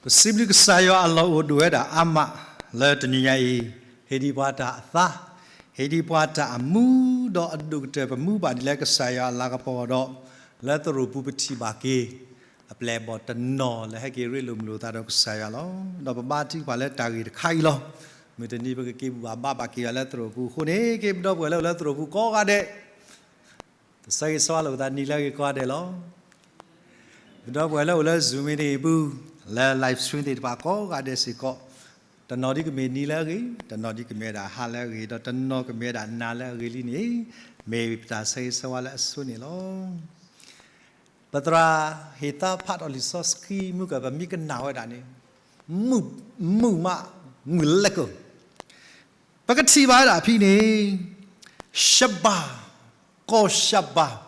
ပစံးဘျုးကစၢ်ယွၤအလီၢ်အိၣ်ဒိၣ်ဝဲဒၣ်အါမးလၢတနံၤညါအံၤ, ဟ့ၣ်ဒံးပှၤတၢ်အသါ, ဟ့ၣ်ဒံးပှၤတၢ်အမူ, ဒီးအဒိၣ်ကတၢၢ်ပမူဘၣ်ဒ်လဲၣ်ကစၢ်ယွၤအလၤကပီၤဒီး, လၢသရိာ်ပူၤပထံၣ်ဘၣ်က့ၤ အပျဲၢ်အဘီၣ်တနီၤလၢဟဲက့ၤရ့လိာ်မုာ်လိာ်သးဒီးကစၢ်ယွၤလီၤ. ဒီးပဘါထုကဖၣ်လၢတၢ်ဂ့ၢ်တခါအံၤလီၤ. မုၢ်တနံၤပကက့ၤဘၣ်ဘၣ်က့ၤယွၤလၢသရိာ်ပူၤအဃိန့ၣ်, က့ၤပဒီပုၢ်ဝဲၢ်လၢအိၣ်လၢသရိာ်ပူၤကိးဂၤဒဲး တဆၢဂ့ၤဆၢဝါလိာ်ပသးနံၤလၢအဂ့ၤကိးဂၤဒဲးလီၤ. ပဒီပုၢ်ဝဲၢ်လၢအိၣ်လၢ Zoom meeting အပူၤ, လၢ live stream သ့ၣ်တဖၣ်ကိးဂၤဒဲးစ့ၢ်ကီး, တနီၤဒ်ကမ့ၢ်နံၤလၢအဂ့ၤ, တနီၤဒ်ကမ့ၢ်ဝဲဒၣ်ဟါလၢအဂ့ၤ, ဒီးတနီၤကမ့ၢ်ဝဲဒၣ်နၤလၢအဂ့ၤလံန့ၣ်, မ့ၢ်ပတၢ်ဆၢဂ့ၤဆၢဝါလၢအဆိန့ၣ်လီၤ. ပသရၣ်ဟ့ၣ်သါဖးထီၣ်လံာ်စီဆှံမုၢ်ကၢၢ် ပမ့ၢ်ကနၣ်ဝဲဒၣ်န့ၣ်, မုာ်မး, မုာ်လၢကီၢ် ပကထံၣ်ဘၣ်ဝဲဒၣ်ဖဲန့ၣ်, ရှဘၤ, ကီၢ်ရှဘၤ,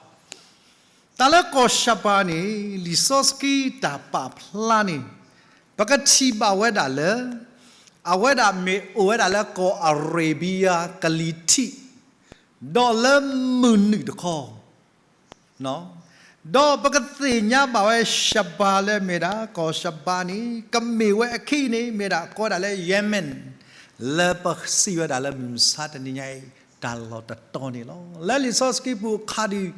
တၢ်လၢကီၢ်ရှဘၤန့ၣ်, လံာ်စီဆှံတၢ်ပာ်ဖျါန့ၣ်, ပကထံၣ်ဘၣ်ဝဲဒၣ်လၢ အဝဲဒၣ်မ့ၢ်အိၣ်ဝဲဒၣ်လၢကီၢ်အရေးဘံယၤကလံၤထံး, ဒီးလၢမုၢ်နုာ်တခီ ဒီးပကသ့ၣ်ညါဘၣ်ဝဲရှဘၤလၢမ့ၢ်ဒၣ် ကီၢ်ရှဘၤန့ၣ် ကမ့ၢ်ဝဲအခံန့ၣ် မ့ၢ်ဒၣ်ကိးဝဲဒၣ်လၢ Yemen, လၢပစံးဝဲဒၣ်လၢမုၢ်မဆါတနံၤညါအံၤ တၢ်လီၢ်တတီၤန့ၣ်လီၤ. လၢလံာ်စီဆှံပူၤအခါဒုး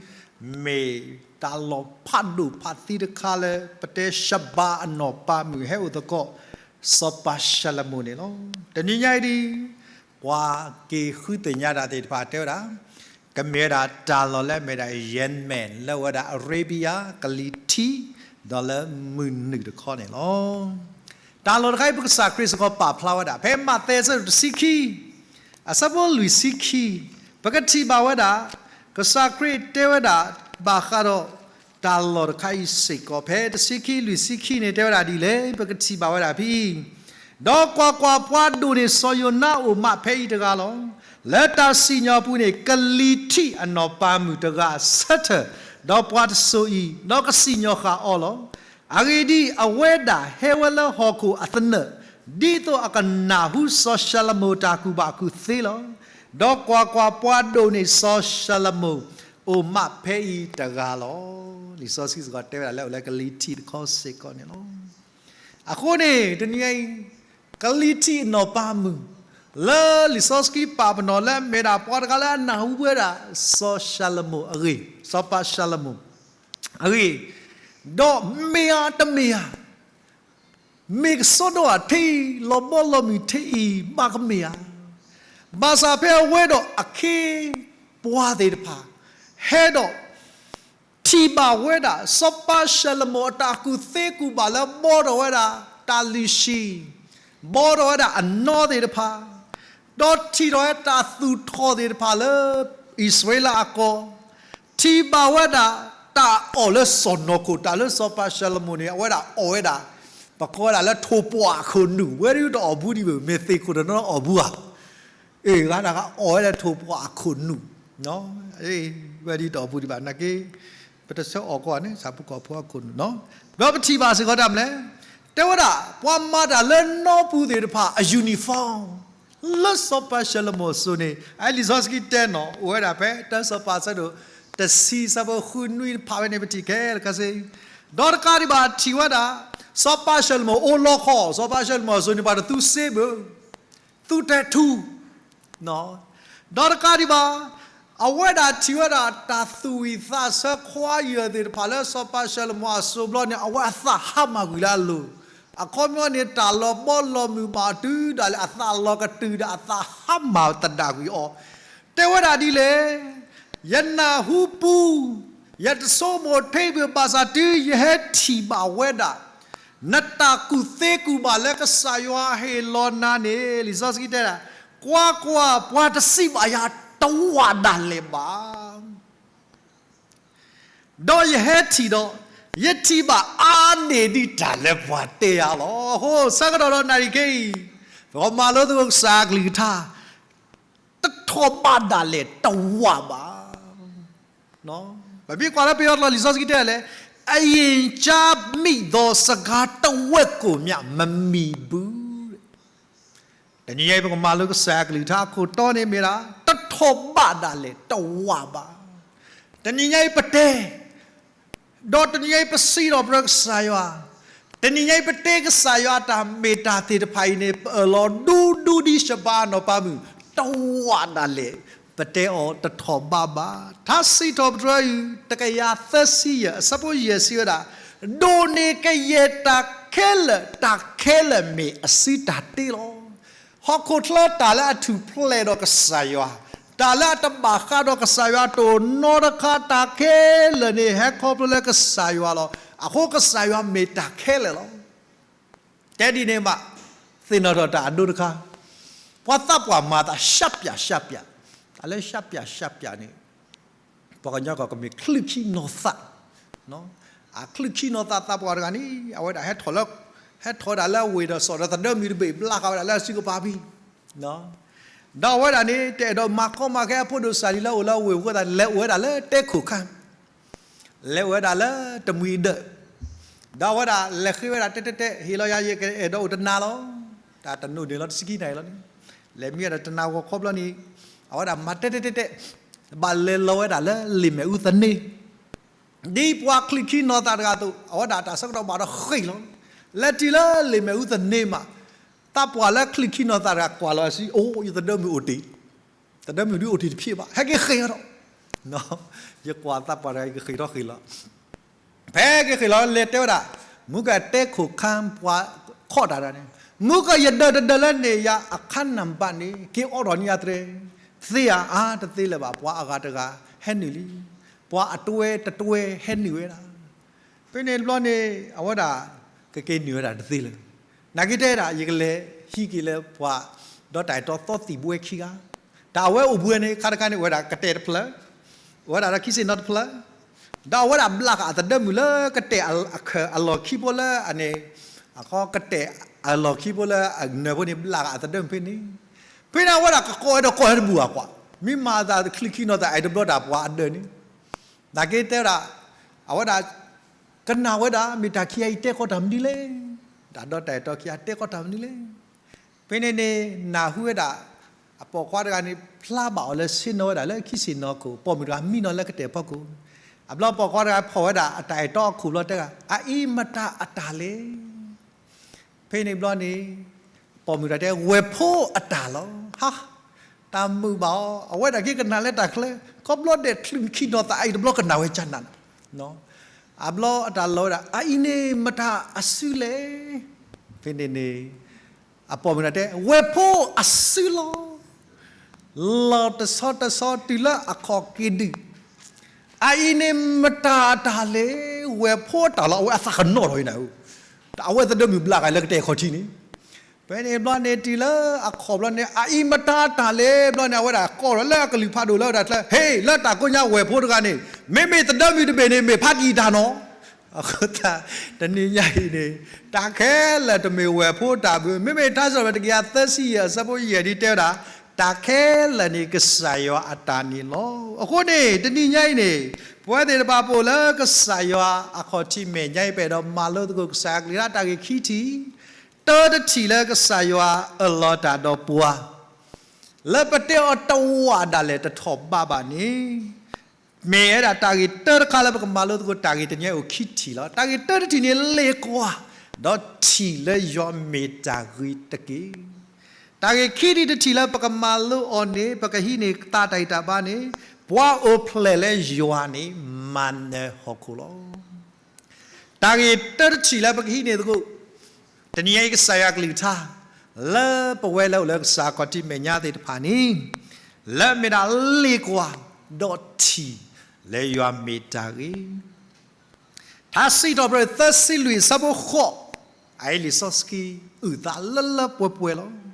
မ့ၢ်တၢ်လီၢ်ဖးဒိၣ်ဖးသံတခါလၢ ပတဲရှဘၤအနီၢ်ပၤမုၣ်ဟဲအိၣ်သကိး စီၤပၤၡၤလမိၣ်န့ၣ်လီၤ. တနံၤညါအံၤဒ် ပှၤက့ၤဃုသ့ၣ်ညါတၢ်သ့ၣ်တဖၣ်တဲဝဲဒၣ် ကမ့ၢ်ဝဲဒၣ်တၢ်လီၢ်လၢအမ့ၢ်ဒၣ် Yemen လၢအဝဲဒၣ် Arabia ကလံၤထံး ဒီးလၢမုၢ်နုာ်တခီန့ၣ်လီၤ. တၢ်လီၢ်တခါအံၤ ပကစၢ်ခရံာ်စ့ၢ်ကီးပာ်ဖျါဝဲဒၣ် ဖဲမးသဲအဆၢဒိၣ်တဆံခံ အဆၢဖိလွံၢ်ဆံခံ, ပကထံၣ်ဘၣ်ဝဲဒၣ် ကစၢ်ခရံာ်တဲဝဲဒၣ် ဘၣ်ဃးဒီး တၢ်လီၢ်တခါအံၤစ့ၢ်ကီး ဖဲတဆံခံလွံၢ်ဆံခံန့ၣ် တဲဝဲဒၣ်ဒ်လဲၣ် ပကထံၣ်ဘၣ်ဝဲဒၣ်ဖဲအံၤ, ဒီးကွၢ်ကွၢ်, ပှၤဒိၣ်န့ၢ်စီၤယိၤနါအအိၣ်မးဖဲအံၤတဂၤလီၤ. လၢတၢ်စံၣ်ညီၣ်ပူၤန့ၣ် ကလံၤထံးအနီၢ်ပၤမုၣ်တဂၤဆၢထၢၣ်, ဒီးပှၤတစိၤအံၤ, ဒီးကစံၣ်ညီၣ်ဃာ်အီၤလီၤ. အဂ့ၢ်ဒ်အံၤ, အဝဲဒၣ်ဟဲဝဲလၢဟီၣ်ခိၣ်အသနၢၣ်, ဒ်သိးအကနၢ်ဟူစီၤၡၤလမိၣ်တၢ်ကူၣ်ဘၣ်ကူၣ်သ့လီၤ. ဒီးကွၢ်ကွၢ်, ပှၤဒိၣ်န့ၢ်စီၤၡၤလမိၣ်အိၣ်မးဖဲအံၤတဂၤလီၤ. လံာ်စီဆှံစ့ၢ်ကီးတဲဝဲဒၣ်လၢအိၣ်လၢကလံၤထံးတခီစ့ၢ်ကီးန့ၣ်လီၤ. အဃိန့ၣ် တနံၤအံၤ ကလံၤထံးအနီၢ်ပၤမုၣ် လၢလံာ်စီဆှံပာ်ပနီၣ်လၢအမ့ၢ်ဒၣ်ပှၤတဂၤလၢအနၢ်ဟူဝဲဒၣ် စီၤၡၤလမိၣ်အဂ့ၢ်, စီၤပၤၡၤလမိၣ်အဂ့ၢ်, ဒီးမ့ၢ်ဧါတမ့ၢ်ဧါ, မ့ၢ်ကစီဒီဧါထဲအံၤ, လီၤဘီလီၤမုၢ်ထဲအံၤ ဘၣ်ကမ့ၢ်ဧါ. ဘၣ်ဆၣ်ဖဲအဝဲဒီးအခ့အပှၤသ့ၣ်တဖၣ် ဟဲဒီး ထံၣ်ဘၣ်ဝဲဒၣ် စီၤပၤၡၤလမိၣ်အတၢ်ကူၣ်သ့ကူၣ်ဘၣ်လၢဘီထီၣ်ဝဲဒၣ် တၢ်လုၢ်ဟံၣ်, ဘီထီၣ်ဝဲဒၣ်အနီသ့ၣ်တဖၣ်, ဒီးထံၣ်ထီၣ်ဝဲတၢ်သူၣ်ထီၣ်သ့ၣ်တဖၣ်လၢ အံၣ်စရ့လးအကီၢ်, ထံၣ်ဘၣ်ဝဲဒၣ် တၢ်အီၣ်လၢစီၢ်နီၤခိၣ်, တၢ်လၢစီၤပၤၡၤလမိၣ်န့ၣ် အဝဲဒၣ်အီၣ်ဝဲဒၣ် ပကိးဝဲဒၣ်လၢထိၣ်ပှာ်ခိၣ်နူာ်, ဝဲဒၣ်တအီၣ်ဘူးဒံးဘၣ်, မ့ၢ်သ့ၣ်ခိၣ်တနီၤအီၣ်ဘူးဧါ. အ့ၣ် ဂၤတဂၤအီၣ်ဝဲဒၣ်ထိၣ်ပှာ်အခိၣ်နူာ်, ဝဲဒၣ်တအီၣ်ဘူးဒံးဘၣ်, နာ်က့ ပတဆၢအီၣ်ကိးဂၤန့ၣ် ဆၣ်ဖိကီၢ်ဖိအခိၣ်နူာ်, ဒီးပထံၣ်ဘၣ်စ့ၢ်ကီးတၢ်မနုၤလဲၣ်, တဲဝဲဒၣ် ပှၤမၤတၢ်လၢနီပူၤသ့ၣ်တဖၣ်အ uniform လၢစီၤပၤၡၤလမိၣ်အစိၤန့ၣ် အလံာ်စီဆှံတဲနီၤ အိၣ်ဝဲဒၣ်ဖဲ တၢ်စီၤပၤအဆၢဒိၣ် တဆံအဆၢဖိဃုနွံတဖၣ်ဝဲန့ၣ် ပထံၣ်ခဲလၢာ်ခဲဆ့, ဒီးတကးဒံးဘၣ်ထံၣ်ဝဲဒၣ် စီၤပၤၡၤလမိၣ်အိၣ်လီခီ, စီၤပၤၡၤလမိၣ်အစိၤန့ၣ် ပှၤတသူစ့ဘၣ် သူတဲထူ, ဒီးတကးဒံးဘၣ် အဝဲဒၣ်ထံၣ်ဝဲဒၣ်တၢ်သူၣ်ဝံၣ်သးဆၢခွါယၢၢ်သ့ၣ်တဖၣ်လၢစီၤပၤၡၤလမိၣ်အစိၤဘျီန့ၣ် အဝဲအသးဟါမၢ်ကွံာ်လၢအလိၤ, အခီပညီန့ၣ် တၢ်လီၤဘီလီၤမုၢ်ဘၣ်တုၤဒၣ်လဲာ် အသးလီၤကတုၤဒီးအသးဟါမၢ်သဒၣ်ကွံာ်အီၤ, တဲဝဲဒၣ်ဒ်လဲၣ်, ယနၢ်ဟူပူၤ, ယတဆိကမိၣ်ထဲဘၣ်ဘၣ်ဆၣ်တုၤယဟဲထံၣ်ဘၣ်ဝဲဒၣ် နတၢ်ကူၣ်သ့ကူၣ်ဘၣ်လၢကစၢ်ယွၤဟ့ၣ်လီၤနၤန့ၣ် လံာ်စီဆှံတဲဒၣ်, ကွၢ်ကွၢ်, ပှၤတစံးဘၣ်ယၤတဝးဒၣ်လဲာ်ဘၣ်, ဒီးယဟဲထံၣ်ဒီး ယထံၣ်ဘၣ်အါန့ၢ်ဒံးတၢ်လၢပှၤတဲယၤလီၤ. အဃိ ဆၢကတီၢ်ဒီးနၣ်ရံၣ်ခဲအံၤ ပကမၤလိသကိးကစၢ်အကလုၢ်ကထါ တထီၣ်ဘးဒၣ်လဲာ်တဝးဘၣ်. ပမ့ၢ်ကွၢ်လၢပယီၤကျိာ်လံာ်စီဆှံတဲလဲၣ်, အရင်ကြားမိသောစကားတဝက်ကိုမျှမမှီဘူး. တနံၤအံၤ ပကမၤလိကစၢ်အကလုၢ်ကထါအခိၣ်တီန့ၣ်မ့ၢ်ဒၣ် တထီၣ်ဘးဒၣ်လဲာ်တဝးဘၣ်. တနံၤညါအံၤပတဲ ဒီးတနံၤညါအံၤပစံးထီၣ်ပတြၢၤကစၢ်ယွၤ, တနံၤညါအံၤ ပတဲကစၢ်ယွၤအတၢ်မ့ၢ်တၢ်သ့ၣ်တဖၣ်အံၤန့ၣ် ပအၢၣ်လီၤဒူဒူဒ်စီၤပၤအနီၢ်ပၤမုၣ် တဝးဒၣ်လဲာ် ပတဲအီၤတထီၣ်ဘးဘၣ်. ထါစံးထီၣ်ပတြၢၤ တကယၤသၢဆံယဲၢ် အဆၢဖိယဲၢ်စံးဝဲဒၣ်, ဒိးန့ၢ်ကယဲၢ်တၢ်ခဲလၢာ်, တၢ်ခဲလၢာ်မ့ၢ်အစုတၢ်တ့လီၤ. ဟီၣ်ခိၣ်ချၢတၢ်လၢအထူၣ်ဖျဲးဒီးကစၢ်ယွၤ, တၢ်လၢအတဘၣ်ဃးဒီးကစၢ်ယွၤတအိၣ်နီတခါ တၢ်ခဲလၢာ်န့ၣ် ဟဲခီဖျိလၢကစၢ်ယွၤလီၤ. အဃိကစၢ်ယွၤမ့ၢ်တၢ်ခဲလၢာ်လီၤ. တဲဒ်န့ၣ်ဘၣ်, သ့ၣ်နီၣ်ထီၣ်တၢ်အဒိတခါ, ပှၤသးပှၢ်မၤသးရှးပၠးရှးပၠး, တၢ်လၢရှးပၠးရှးပၠးန့ၣ် ပှၤကညီကီၢ်ကမ့ၢ်ချုးခံနီၤသး, အချုးခံနီၤသးသးပှၢ်တဂၤန့ၣ် အဝဲဒၣ်ဟဲထီၣ်လၢ, ဟဲထီၣ်ဝဲဒၣ်လၢအဝ့ၢ်ဒီးစိာ်ဒီးသဒၢမုၢ်တဘ့ၣ် ဘျးဃာ်ဝဲဒၣ်လၢအစုကပၤဖံ, ဒီးအဝဲဒၣ်န့ၣ် တအဲၣ်ဒိးမၤကီမၤခဲအဖိဒိၣ်စၢ်လံလၢအအိၣ်လၢအဝ့ၢ်အဃိသတး လဲၤအိၣ်ဝဲဒၣ်လၢတဲခိၣ်ခါ လဲၤအိၣ်ဝဲဒၣ်လၢတမှံၤဒၢး, ဒီးအဝဲဒၣ်လဲၤဃ့ဝဲဒၣ်တဲတဲတဲ ဟ့ၣ်လီၤယၤ ယကအဲၣ်ဒိးအိၣ်တနၤလီၤ. တၢ်တနိၣ်န့ၣ်လီၤ တဆံခံနၣ်ရံၣ်လီၤန့ၣ်, လဲၤမံဝဲဒၣ်တနၤဂီၤခီဘျီန့ၣ် အဝဲဒၣ်မၤတဲတဲတဲတဲ ဘၣ်လဲၤလီၤဝဲဒၣ်လၢလံာ်မဲာ်အူသန့, ဒ်ပှၤချုးခံနီၤသးတဂၤအသိး အဝဲဒၣ်တၢ်ဆၢကတီၢ်ဘၣ်ဒီးဃ့ၢ်လီၤ, လဲၤတုၤလၢလံာ်မဲာ်အူသန့မး, သးပှၢ်လၢချုးခံနီၤသးတဂၤကွၢ်လီၤအစု အိၣ် ယသဒၢမုၢ်အိၣ်တ့ၢ်, သဒၢမုၢ်ဒုးအိၣ်တ့ၢ်တဖျ့ဘၣ် ဟဲက့ၤဃ့ၢ်အီၤဒီး, ယကွၢ်သးပှၢ်တဂၤ ယကဃ့ၢ်ထီၣ်ဃ့ၢ်လီၤ ဖဲက့ၤဃ့ၢ်လီၤလဲၤတဲဝဲဒၣ်, မုၢ်ကတဲခိၣ်ခါပှၤခီၣ်တၢ်တဂၤန့ၣ်, မုၢ်ကယဒၢးတဒၢးလၢန့ၣ်ယၤအခါနၢ်ဘၣ်န့ၣ် က့ၤအိးထီၣ်န့ၢ်ယၤတြဲၤ, သ့ဧါအါတသ့လၢၤဘၣ် ပှၤအဂၤတဂၤဟဲနုာ်လံ, ပှၤအတွဲတတွဲဟဲနုာ်ဝဲဒၣ် ဖဲန့ၣ်တဘျီန့ၣ် အဝဲဒၣ်ကက့ၤနုာ်ဝဲဒၣ်တသ့လၢၤ, နာ်က့တဲဒၣ် ယကလဲၤဟံးက့ၤလၢပှၤ ဒီးတၢ်အဲၣ်တီသီသံၣ်ဘှဲခံဂၤ, တၢ်အဝဲအိၣ်ဘှံးန့ၣ် ခါတခါန့ၣ် အိၣ်ဝဲဒၣ်ကတဲာ်တဖျၢၣ်, အိၣ်ဝဲဒၣ်ဒီးခံဆ့ၣ်နီၤတဖျၢၣ်, ဒီးအဝဲဒၣ်ဘျးဃာ်အသဒၢမုၢ်လၢကတဲာ်အလီၢ်ခံဖိလၢအန့ၣ်, အဃိကတဲာ်အလီၢ်ခံဖိလၢအနၢၤဖိန့ၣ် ဘျးဃာ်အသဒၢမုၢ်ဖဲန့ၣ်, ဖဲန့ၣ်အဝဲဒၣ်ကကိးဝဲဒီးကိးဝဲတဘူၣ်အကွၢ်, မ့ၢ်မၤသးချုးခံနီၤသးအဲၣ်တဘျီတၢ်ပှၤအဒၢးန့ၣ် နာ်က့တဲဝဲဒၣ်, အဝဲဒၣ်ကနၣ်ဝဲဒၣ် မ့ၢ်တၢ်ခံဂၤအံၤတဲကီးတၢ်မနုၤလဲၣ်, တၢ်ဒီးတၢ်အဲၣ်တီခံဂၤတဲကီးတၢ်မနုၤလဲၣ်, ဖဲန့ၣ်န့ၣ် နၢ်ဟူဝဲဒၣ် အပိာ်ခွါတဂၤန့ၣ် ဖျါဘၣ်အီၤလၢဆ့ၣ်နီၤဝဲဒၣ်လၢခံဆ့ၣ်နီၤခိၣ်, ပိာ်မုၣ်တဂၤမံနီၤလၢကတဲာ်ဖီခိၣ်, အဘျီပိာ်ခွါတဂၤဖီၣ်ဝဲဒၣ်အတၢ်အဲၣ်တီအခိၣ်ဘျီတဲဂၤ အအံၤမတၤအတၢ်လဲၣ် ဖဲန့ၣ်ဘျီန့ၣ် ပိာ်မုၣ်တဂၤတဲ ဝဲၢ်ဖိအတၢ်လီၤ. ဟါ, တၢ်မုာ်ဘၣ်အီၤ, အဝဲဒၣ်က့ၤကနၣ်လၢတၢ်ချၢ, ခီဘျီဒဲးချုးခံနီၤသးအံၤတဘျီကနၣ်ဝဲကနၣ်, အဘျီအတၢ်လီၤဝဲဒၣ် အအံၤန့ၣ်မတၤအစုလဲၣ်. ဖဲန့ၣ်န့ၣ် အပိာ်မုၣ်တဂၤတဲ ဝဲၢ်ဖိအစုလီၤ. လီၤတဆီတဆီတုၤလၢအခီၣ်က့ၤဒုး အအံၤန့ၣ်မတၤအတၢ်လဲၣ်, ဝဲၢ်ဖိအတၢ်လီၤ. အဝဲအသးကနီၣ်ထီၣ်အံၤနၤဧၢ, အဝဲသဒၢမုၢ်ဘျးဃာ်လၢကတဲာ်ခီၣ်ထံးန့ၣ်, ဖဲန့ၣ်ဘျီန့ၣ်တုၤလၢအခီၣ်ဘျီန့ၣ် အအံၤမတၤအတၢ်လဲၣ်ဘျီန့ၣ် အဝဲဒၣ်ကိးထီၣ်လၢအကလုၢ်ဖးဒိၣ်လၢဝဲဒၣ်ချၢ, ဟ့ၣ် လၢတၢ်ကိးညါဝဲၢ်ဖိတဂၤန့ၣ် မ့မ့ၢ်သဒၢမုၢ်တဘ့ၣ်န့ၣ် မ့ၢ်ဖးကံၢ်တၢ်နီၤ အဃိသတး တနံၤညါအံၤန့ၣ် တၢ်ခဲလၢာ်တမ့ၢ်ဝဲၢ်ဖိတၢ်ဘၣ်, မ့မ့ၢ်ထါစံးထီၣ်ပတြၢၤတကယၤသၢဆံယဲၢ်အဆၢဖိယဲၢ်ဒ်တဲဝဲဒၣ်, တၢ်ခဲလၢာ်န့ၣ်ကစၢ်ယွၤအတၢ်န့ၣ်လီၤ. အဃိန့ၣ် တနံၤညါအံၤန့ၣ် ပဝဲသ့ၣ်တဖၣ်ပအိၣ်လၢကစၢ်ယွၤအခီၣ်ထံးမဲာ်ညါအံၤ ပအဲၣ်ဒိးမၤလိသကိးကစၢ်ယွၤကလုၢ်ကထါတၢ်ဂ့ၢ်ခံထံၣ်, တၢတထံၣ်လၢကစၢ်ယွၤအၢၣ်လီၤတၢ်ဒီးပှၤ လၢပတဲအီၤတဝးဒၣ်လဲာ်တထီၣ်ဘးဘၣ်န့ၣ် မ့ၢ်ဝဲဒၣ်တၢ်ဂ့ၢ်တၢတခါလၢပကမၤလိသကိးတၢ်ဂ့ၢ်တနံၤအံၤအိၣ်ခံထံၣ်လီၤ. တၢ်ဂ့ၢ်တၢတထံၣ်န့ၣ် လ့ၣ်ကွၢ် ဒီးထံၣ်လၢယွၤမ့ၢ်တၢ်ဂ့ၤတက့ၢ်. တၢ်ဂ့ၢ်ခံထံၣ်တထံၣ်လၢပကမၤလိအီၤန့ၣ် ပကဟံးန့ၢ်သးတၢ်ဂံၢ်တၢ်ဘါန့ၣ် ပှၤအိၣ်ဖျဲၣ်လၢယွၤန့ၣ် မၤနၢၤဟီၣ်ခိၣ်လီၤ. တၢ်ဂ့ၢ်တၢတထံၣ်လၢပကဟံးန့ၢ်သကိး တနံၤအံၤကစၢ်ယွၤကလုၢ်ကထါ လၢပဝဲလၢအိၣ်လၢကစၢ်ခီၣ်ထံးမဲာ်ညါသ့ၣ်တဖၣ်န့ၣ် လၢအမ့ၢ်ဒၣ်လ့ၣ်ကွၢ် ဒီးထံၣ်လၢယွၤမ့ၢ်တၢ်ဂ့ၤ, ထါစံးထီၣ်ပတြၢၤသၢဆံလွံၢ်အဆၢဖိဃိး, အအံၤလံာ်စီဆှံအုၣ်သးလၢလၢပှဲၤပှဲၤလီၤ.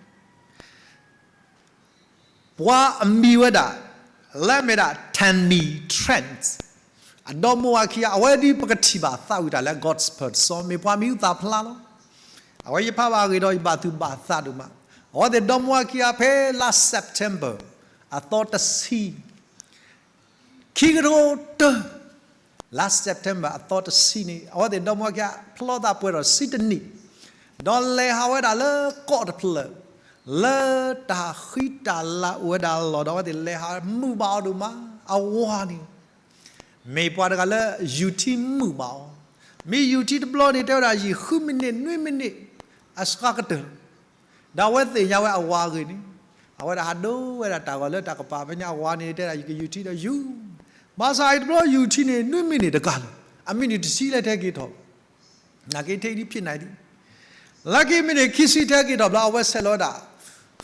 ပှၤအမံၤဝဲဒၣ် လၢအမ့ၢ်ဒၣ် Tammy Trent အဒီမိၢ်ဝၤခံဂၤ အဝဲဒၣ်ပကထံၣ်ဘၣ်သးဝံၣ်တၢ်လၢ Gospel တစီ မ့ၢ်ပှၤမံၤအုၣ်သးဖျါလီၤ. အဝဲယဖးဘၣ်အဂ့ၢ်ဒီးယဘၣ်သူၣ်ဘၣ်သးဒိၣ်မး, အဝဲသ့ၣ်ဒီမိၢ်ဝၤခံဂၤဖဲလါ September အသီတဆံ ခံကထိတၢ လါ September အသီတဆံန့ၣ် အဝဲသ့ၣ်ဒီမိၢ်ဝၤခံဂၤ ဖျီသးပှဲၤထီၣ်ဆံတနံၣ်, ဒီးလဲၤဟးဝဲဒၣ်လၢကီးတဖျၢၣ် လၢတၢ်ဃံတၢ်လၤအိၣ်ဝဲဒၣ်အလီၢ်ဒီး အဝဲသ့ၣ်လဲၤဟးမုာ်ဘၣ်အီၤဒိၣ်မး, အဝၤန့ၣ် မ့ၢ်ပှၤတဂၤလၢယူၤထံမုာ်ဘၣ်အီၤ, မ့ၢ်ယူၤထံတဘျီန့ၣ် တဲဝဲဒၣ်ယံာ်ဃုမံးနံး နွံမံးနံး အစှၤကတၢၢ်လီၤ. ဒီးအဝဲသ့ၣ်ညါဝဲအဝၤအဂ့ၢ်န့ၣ်, အဝဲဒၣ်ဟးဒိဝဲဒၣ်တၢ်ဂီၤလၢတၢ်ကပၤ ဖဲန့ၣ်အဝၤန့ၣ် တဲဒၣ်ယကယူၤထံဒီးယူၤ, ဘၣ်ဆၣ်အံၤတဘျီယူၤထံန့ၣ် နွံမံးနံးတကးလီၤ. အမံးနံးတဆံလၢထဲက့ၤထီၣ် နာ်က့ထဲအံၤဒ်ဖံးနၤဒ် လၢခံမံးနံးခံဆံထဲက့ၤထီၣ်ဘျီ အဝဲဆဲးလီၤဝဲဒၣ်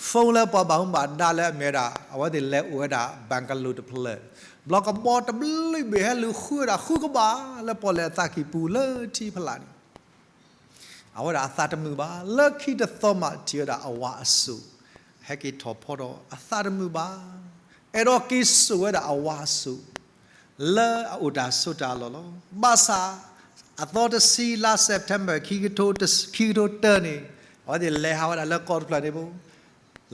phone လၢပှၤဘၣ်မူဘၣ်ဒါလၢအမ့ၢ်ဝဲဒၣ် အဝဲသ့ၣ်လဲၤအိၣ်ဝဲဒၣ် bungalow တဖျၢၣ်, ဘျီကဘီတဘျုးဘ့ၣ်ဟဲလူၤဃုဝဲဒၣ်ဃုကဘၣ်လၢပီၣ်လဲၣ်အသးကံၢ်ပူၤလၢထံဖီလာ်န့ၣ်, အဝဲဒၣ်အသးတမုာ်ဘၣ်, လၢခံတသီမးထံၣ်ဝဲဒၣ်အဝၤအစိၣ် ဟဲက့ၤထီၣ်ဖီဒီးအသးတမုာ်ဘၣ်, အဲၣ်ဒိးက့ၤစိာ်ဝဲဒၣ်အဝၤအစိၣ် လၢအအိၣ်တၢ်ဆိးတၢ်လီၢ်လီၤ. ဘၣ်ဆၣ် အသီတဆံလါ September ခံကထိတၢန့ၣ် အဝဲသ့ၣ်လဲၤဟးဝဲဒၣ်လၢကီၢ်တဖျၢၣ်န့ၣ်ဖိ,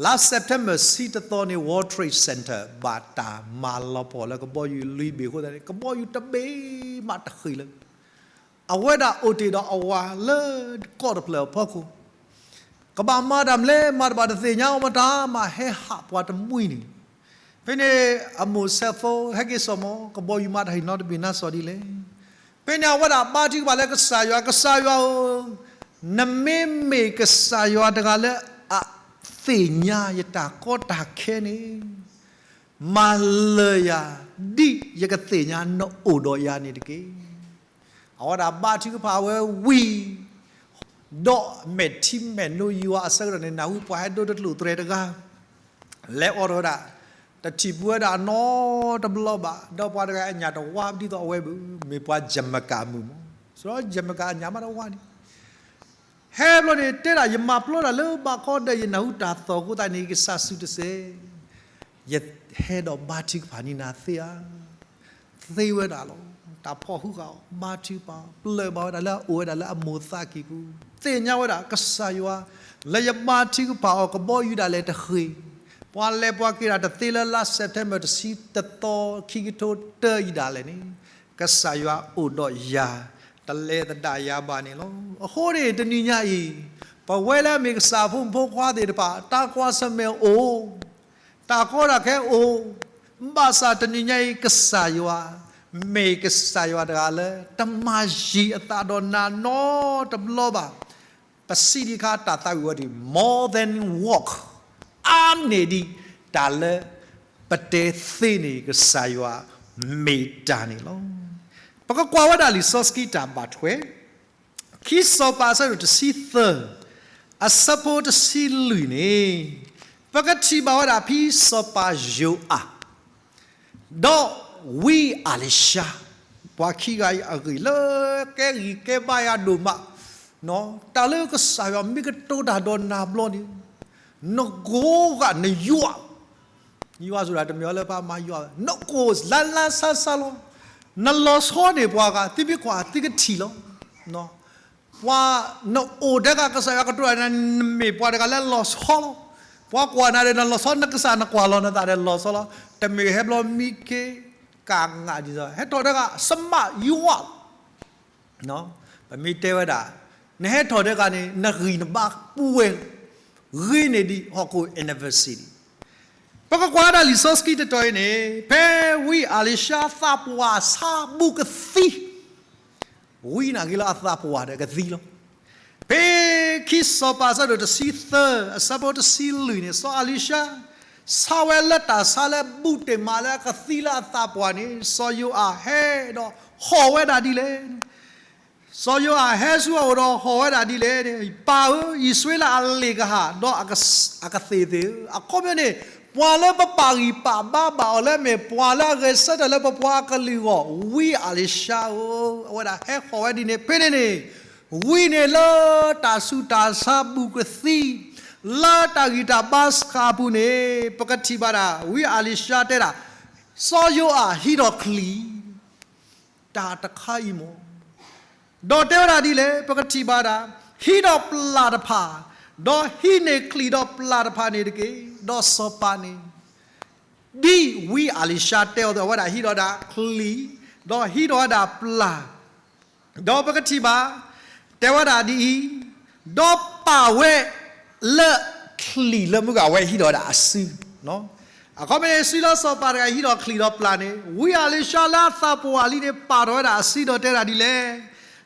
လါ September ဆံတသီန့ၣ် World Trade Center ဘၣ်တၢ်မၤလီၤပှီၢ်လၢကဘီယူၤလွံၢ်ဘ့ၣ်အဃိသတးန့ၣ် ကဘီယူၤတဘ့ၣ်မးတဃ့ၢ်လၢ အဝဲဒၣ်အိၣ်တ့ၢ်ဒီးအဝၤလၢကီၢ်တဖျၢၣ်အဖီခိၣ်, ကဘၣ်မၤတၢ်မနုၤလဲၣ်မၤတဘၣ်တသ့ၣ်ညါအီၤမတၤ မၤဟဲဟးပှၤတမှံၤန့ၣ်, ဖဲန့ၣ် အမိၢ် cell phone ဟဲက့ၤစိာ်မး ကဘီယူၤမးတဟ့ၣ်နီတဘ့ၣ်နါစီၤဒ်လဲၣ်. ဖဲန့ၣ်အဝဲဒၣ်ဘါထုကဖၣ်လၢကစၢ်ယွၤ, ကစၢ်ယွၤဧၢ, နမ့မ့ၢ်ကစၢ်ယွၤတဂၤလၢအသ့ၣ်ညါယတၢ်ကီတၢ်ခဲန့ၣ် မၤလၢာ်ယၤ ဒ်ယကသ့ၣ်ညါနအိၣ်ဒီးယၤန့ၣ်တက့ၢ်. အဝဲဒၣ်ဘါထုကဖၣ်ဝဲဝံၤ ဒီးမဲာ်ထံမဲာ်နိယွၤအဆၢကတီၢ်န့ၣ် နၢ်ဟူပှၤဟဲဒိတကျိာ်သရဲတဂၤ လဲၤအိးထီၣ်ဝဲဒၣ်, တထံၣ်ပူၤဝဲဒၣ်အနီတဘျီဘၣ်, ဒီးပှၤတဂၤအညၣ်တဝါဒ်သိးအဝဲဘၣ်, မ့ၢ်ပှၤယမကၤမုၣ်မး, စီၤယမကၤအညၣ်မးတဝါန့ၣ် ဟဲဘျီန့ၣ် တဲဒၣ်ယမၤပျီဒၣ်လၢဘးခီဒဲး ယနၢ်ဟူတၢ်သီၣ်အဃိသတးန့ၣ် ကစၢ်စုတစဲး, ယဟဲဒီးဘါထုကဖၣ်န့ၢ်နၤသ့ဧါ. သ့ဝဲဒၣ်လီၤ. တၢ်ဖီၣ်ဃုဃာ်အီၤ ဘါထုကဖၣ် ပျၢၢ်ဘၣ်ဝဲဒၣ်လၢအအိၣ်ဝဲဒၣ်လၢအမိၢ်သးကံၢ်ပူၤ, သ့ၣ်ညါဝဲဒၣ်ကစၢ်ယွၤ လၢယဘါထုကဖၣ်အီၤ ကဘီယူၤဒၣ်လဲာ်တဃ့ၢ်, ပှၤလဲၤပှၤက့ၤဒၣ်တသ့လၢလါ September တဆံတသီ ခံကထိတၢအံၤဒၣ်လဲာ်န့ၣ် ကစၢ်ယွၤအိၣ်ဒီးယၤ တလဲၤသဒၣ်ယၤဘၣ်န့ၣ်လီၤ. အဃိန့ၣ် တနံၤညါအံၤ ပဝဲလၢအမ့ၢ်ကစၢ်ဖိမုၣ်ဖိခွါသ့ၣ်တဖၣ် တၢ်ကွၢ်ဆၢၣ်မဲာ်အိၣ်, တၢ်ကီတၢ်ခဲအိၣ်, ဘၣ်ဆၣ်တနံၤညါအံၤ ကစၢ်ယွၤ မ့ၢ်ကစၢ်ယွၤတဂၤလၢ တမၤယံာ်အသးဒီးနၤနီတဘျီဘၣ်. ပစံးဒံးအခါ တၢ်သးဝံၣ်ဝဲဒၣ် more than walk, အါန့ၢ်ဒံး တၢ်လၢပတဲသ့န့ၣ် ကစၢ်ယွၤမ့ၢ်တၢ်န့ၣ်လီၤ. ပကကွၢ်ဝဲဒၣ်လံာ်စီဆှံတၢ်ဘၣ်ထွဲ ခံစီၤပၤအဆၢဒိၣ်တဆံသၢ အဆၢဖိတဆံလွံၢ်န့ၣ် ပကထံၣ်ဘၣ်ဝဲဒၣ်ဖဲစီၤပၤယိၤအၤ ဒီးဝံအၤလံၤၡါ, ပှၤခံဂၤအံၤအဂ့ၢ်လၢကဲဂံၢ်ကဲဘါယၤဒိၣ်မး, တၢ်လၢကစၢ်ယွၤမ့ၢ်ကတိၤတၢ်ဒီးနၤဘျီန့ၣ် နကိးဂၤနယွၤ, ယွၤဆိုတာတမ့ၢ်လၢပှၤမၤယွၤ, နကိးလါလါဆါဆါလီၤ. နလီၤဆီန့ၢ်ပှၤဂၤ သုမ့ၢ်ကွၢ်သုကထံၣ်လီၤ. ပှၤနအိၣ်ထဲဂၤ ကစၢ်ယွၤကတိၤတၢ်ဒီးနၤ နမ့ၢ်ပှၤတဂၤလၢလီၤဆီလီၤ. ပှၤကွၢ်နၤဒီးနလီၤဆီ နကစၢ်နကွၢ်လီၤနသးဒီးလီၤဆီလီၤ. တမ့ၢ်ဟဲဘျီမံခ့ကၤနးဒ်သိး ဟဲထီၣ်ထဲဂၤ စမးယွၤ ပမ့ၢ်တဲဝဲဒၣ် နဟဲထီၣ်ထဲဂၤန့ၣ် နဂံၢ်နဘါပှဲၤ ဂ့ၤန့ၢ်ဒံးဟီၣ်ခိၣ် university. ပကကွၢ်ဒၣ်လံာ်စီဆှံတတီၤအံၤန့ၣ် ဖဲဝံအၤလံၤၡါသးပှၢ်ဆါဘူးကသံ ဝံနၢ်ဂ့ၤလၢအသးပှၢ်ဒီးကသံလီၤ. ဖဲခံစီၤပၤအဆၢဒိၣ်တဆံသၢ အဆၢဖိတဆံလွံၢ်န့ၣ် စီၤအၤလံၤၡါ ဆါဝဲလၢတၢ်ဆါလၢဘူးတ့ၢ်မးလၢအကသံလၢအသးပှၢ်န့ၣ် စီၤယိၤအၤဟဲဒီးဟီၣ်ဝဲဒၣ်ဒ်လဲၣ်န့ၣ် စီၤယိၤအၤဟဲဆူအအိၣ်ဒီးဟီၣ်ဝဲဒၣ်ဒ်လဲၣ်န့ၣ် ပၢ်ဧၢ, အံၣ်စရ့လးအလ့ၣ်ကဟၣ် ဒီးအကသ့ၣ်သ့ၣ်ဧၢ, အခီပညီန့ၣ် ပှၤလၢပပာ်ဂံၢ်ပာ်ဘါဘၣ်အီၤလၢအမ့ၢ်ပှၤလၢအဂဲၤဆၢထၢၣ်လၢပပှၤကလုာ်အဂီၢ် ဝံအၤလံၤၡါဧၢ, အဝဲဒၣ်ဟဲဟီၣ်ဝဲဒ်န့ၣ် ဖဲန့ၣ်န့ၣ် ဝံန့ၣ်လၢတၢ်ဆူးတၢ်ဆါဘူးကသံ လၢတၢ်ဂံၢ်တၢ်ဘါစှၤအပူၤန့ၣ် ပကထံၣ်ဘၣ်ဒၣ် ဝံအၤလံၤၡါတဲဒၣ် စီၤယိၤအၤဟံးထီၣ်ချံၣ် တၢ်တခါအံၤမး ဒီးတဲဝဲဒၣ်ဒ်လဲၣ် ပကထံၣ်ဘၣ်ဒၣ် ဟံးဒီးပျၢ်တဖၣ်, ဒီးဟံးန့ၢ်ချံၣ်ဒီးပျၢ်တဖၣ်န့ၣ်တက့ၢ်. ဒီးစီၤပၤန့ၣ် ဒ်ဝံအၤလံၤၡါတဲအီၤအသိး အဝဲဒၣ်ဟံးဒီးဝဲဒၣ်ချံၣ်, ဒီးဟံးဒီးဝဲဒၣ်ပျၢ်, ဒီးပကထံၣ်ဘၣ် တဲဝဲဒၣ်ဒ်အံၤ, ဒီးပာ်ဝဲလၢချံၣ်လၢမုၢ်ဂၤဝဲဟံးဒီးဝဲဒၣ်အစု အခီပညီန့ၣ် စုလၢစီၤပၤတဂၤဟံးဒီးချံၣ်ဒီးပျၢ်န့ၣ် ဝံအၤလံၤၡါလၢအသးပှၢ်လံန့ၣ် ပာ်ထီၣ်ဝဲဒၣ်အစုဒီးတဲဒၣ်ဒ်လဲၣ်,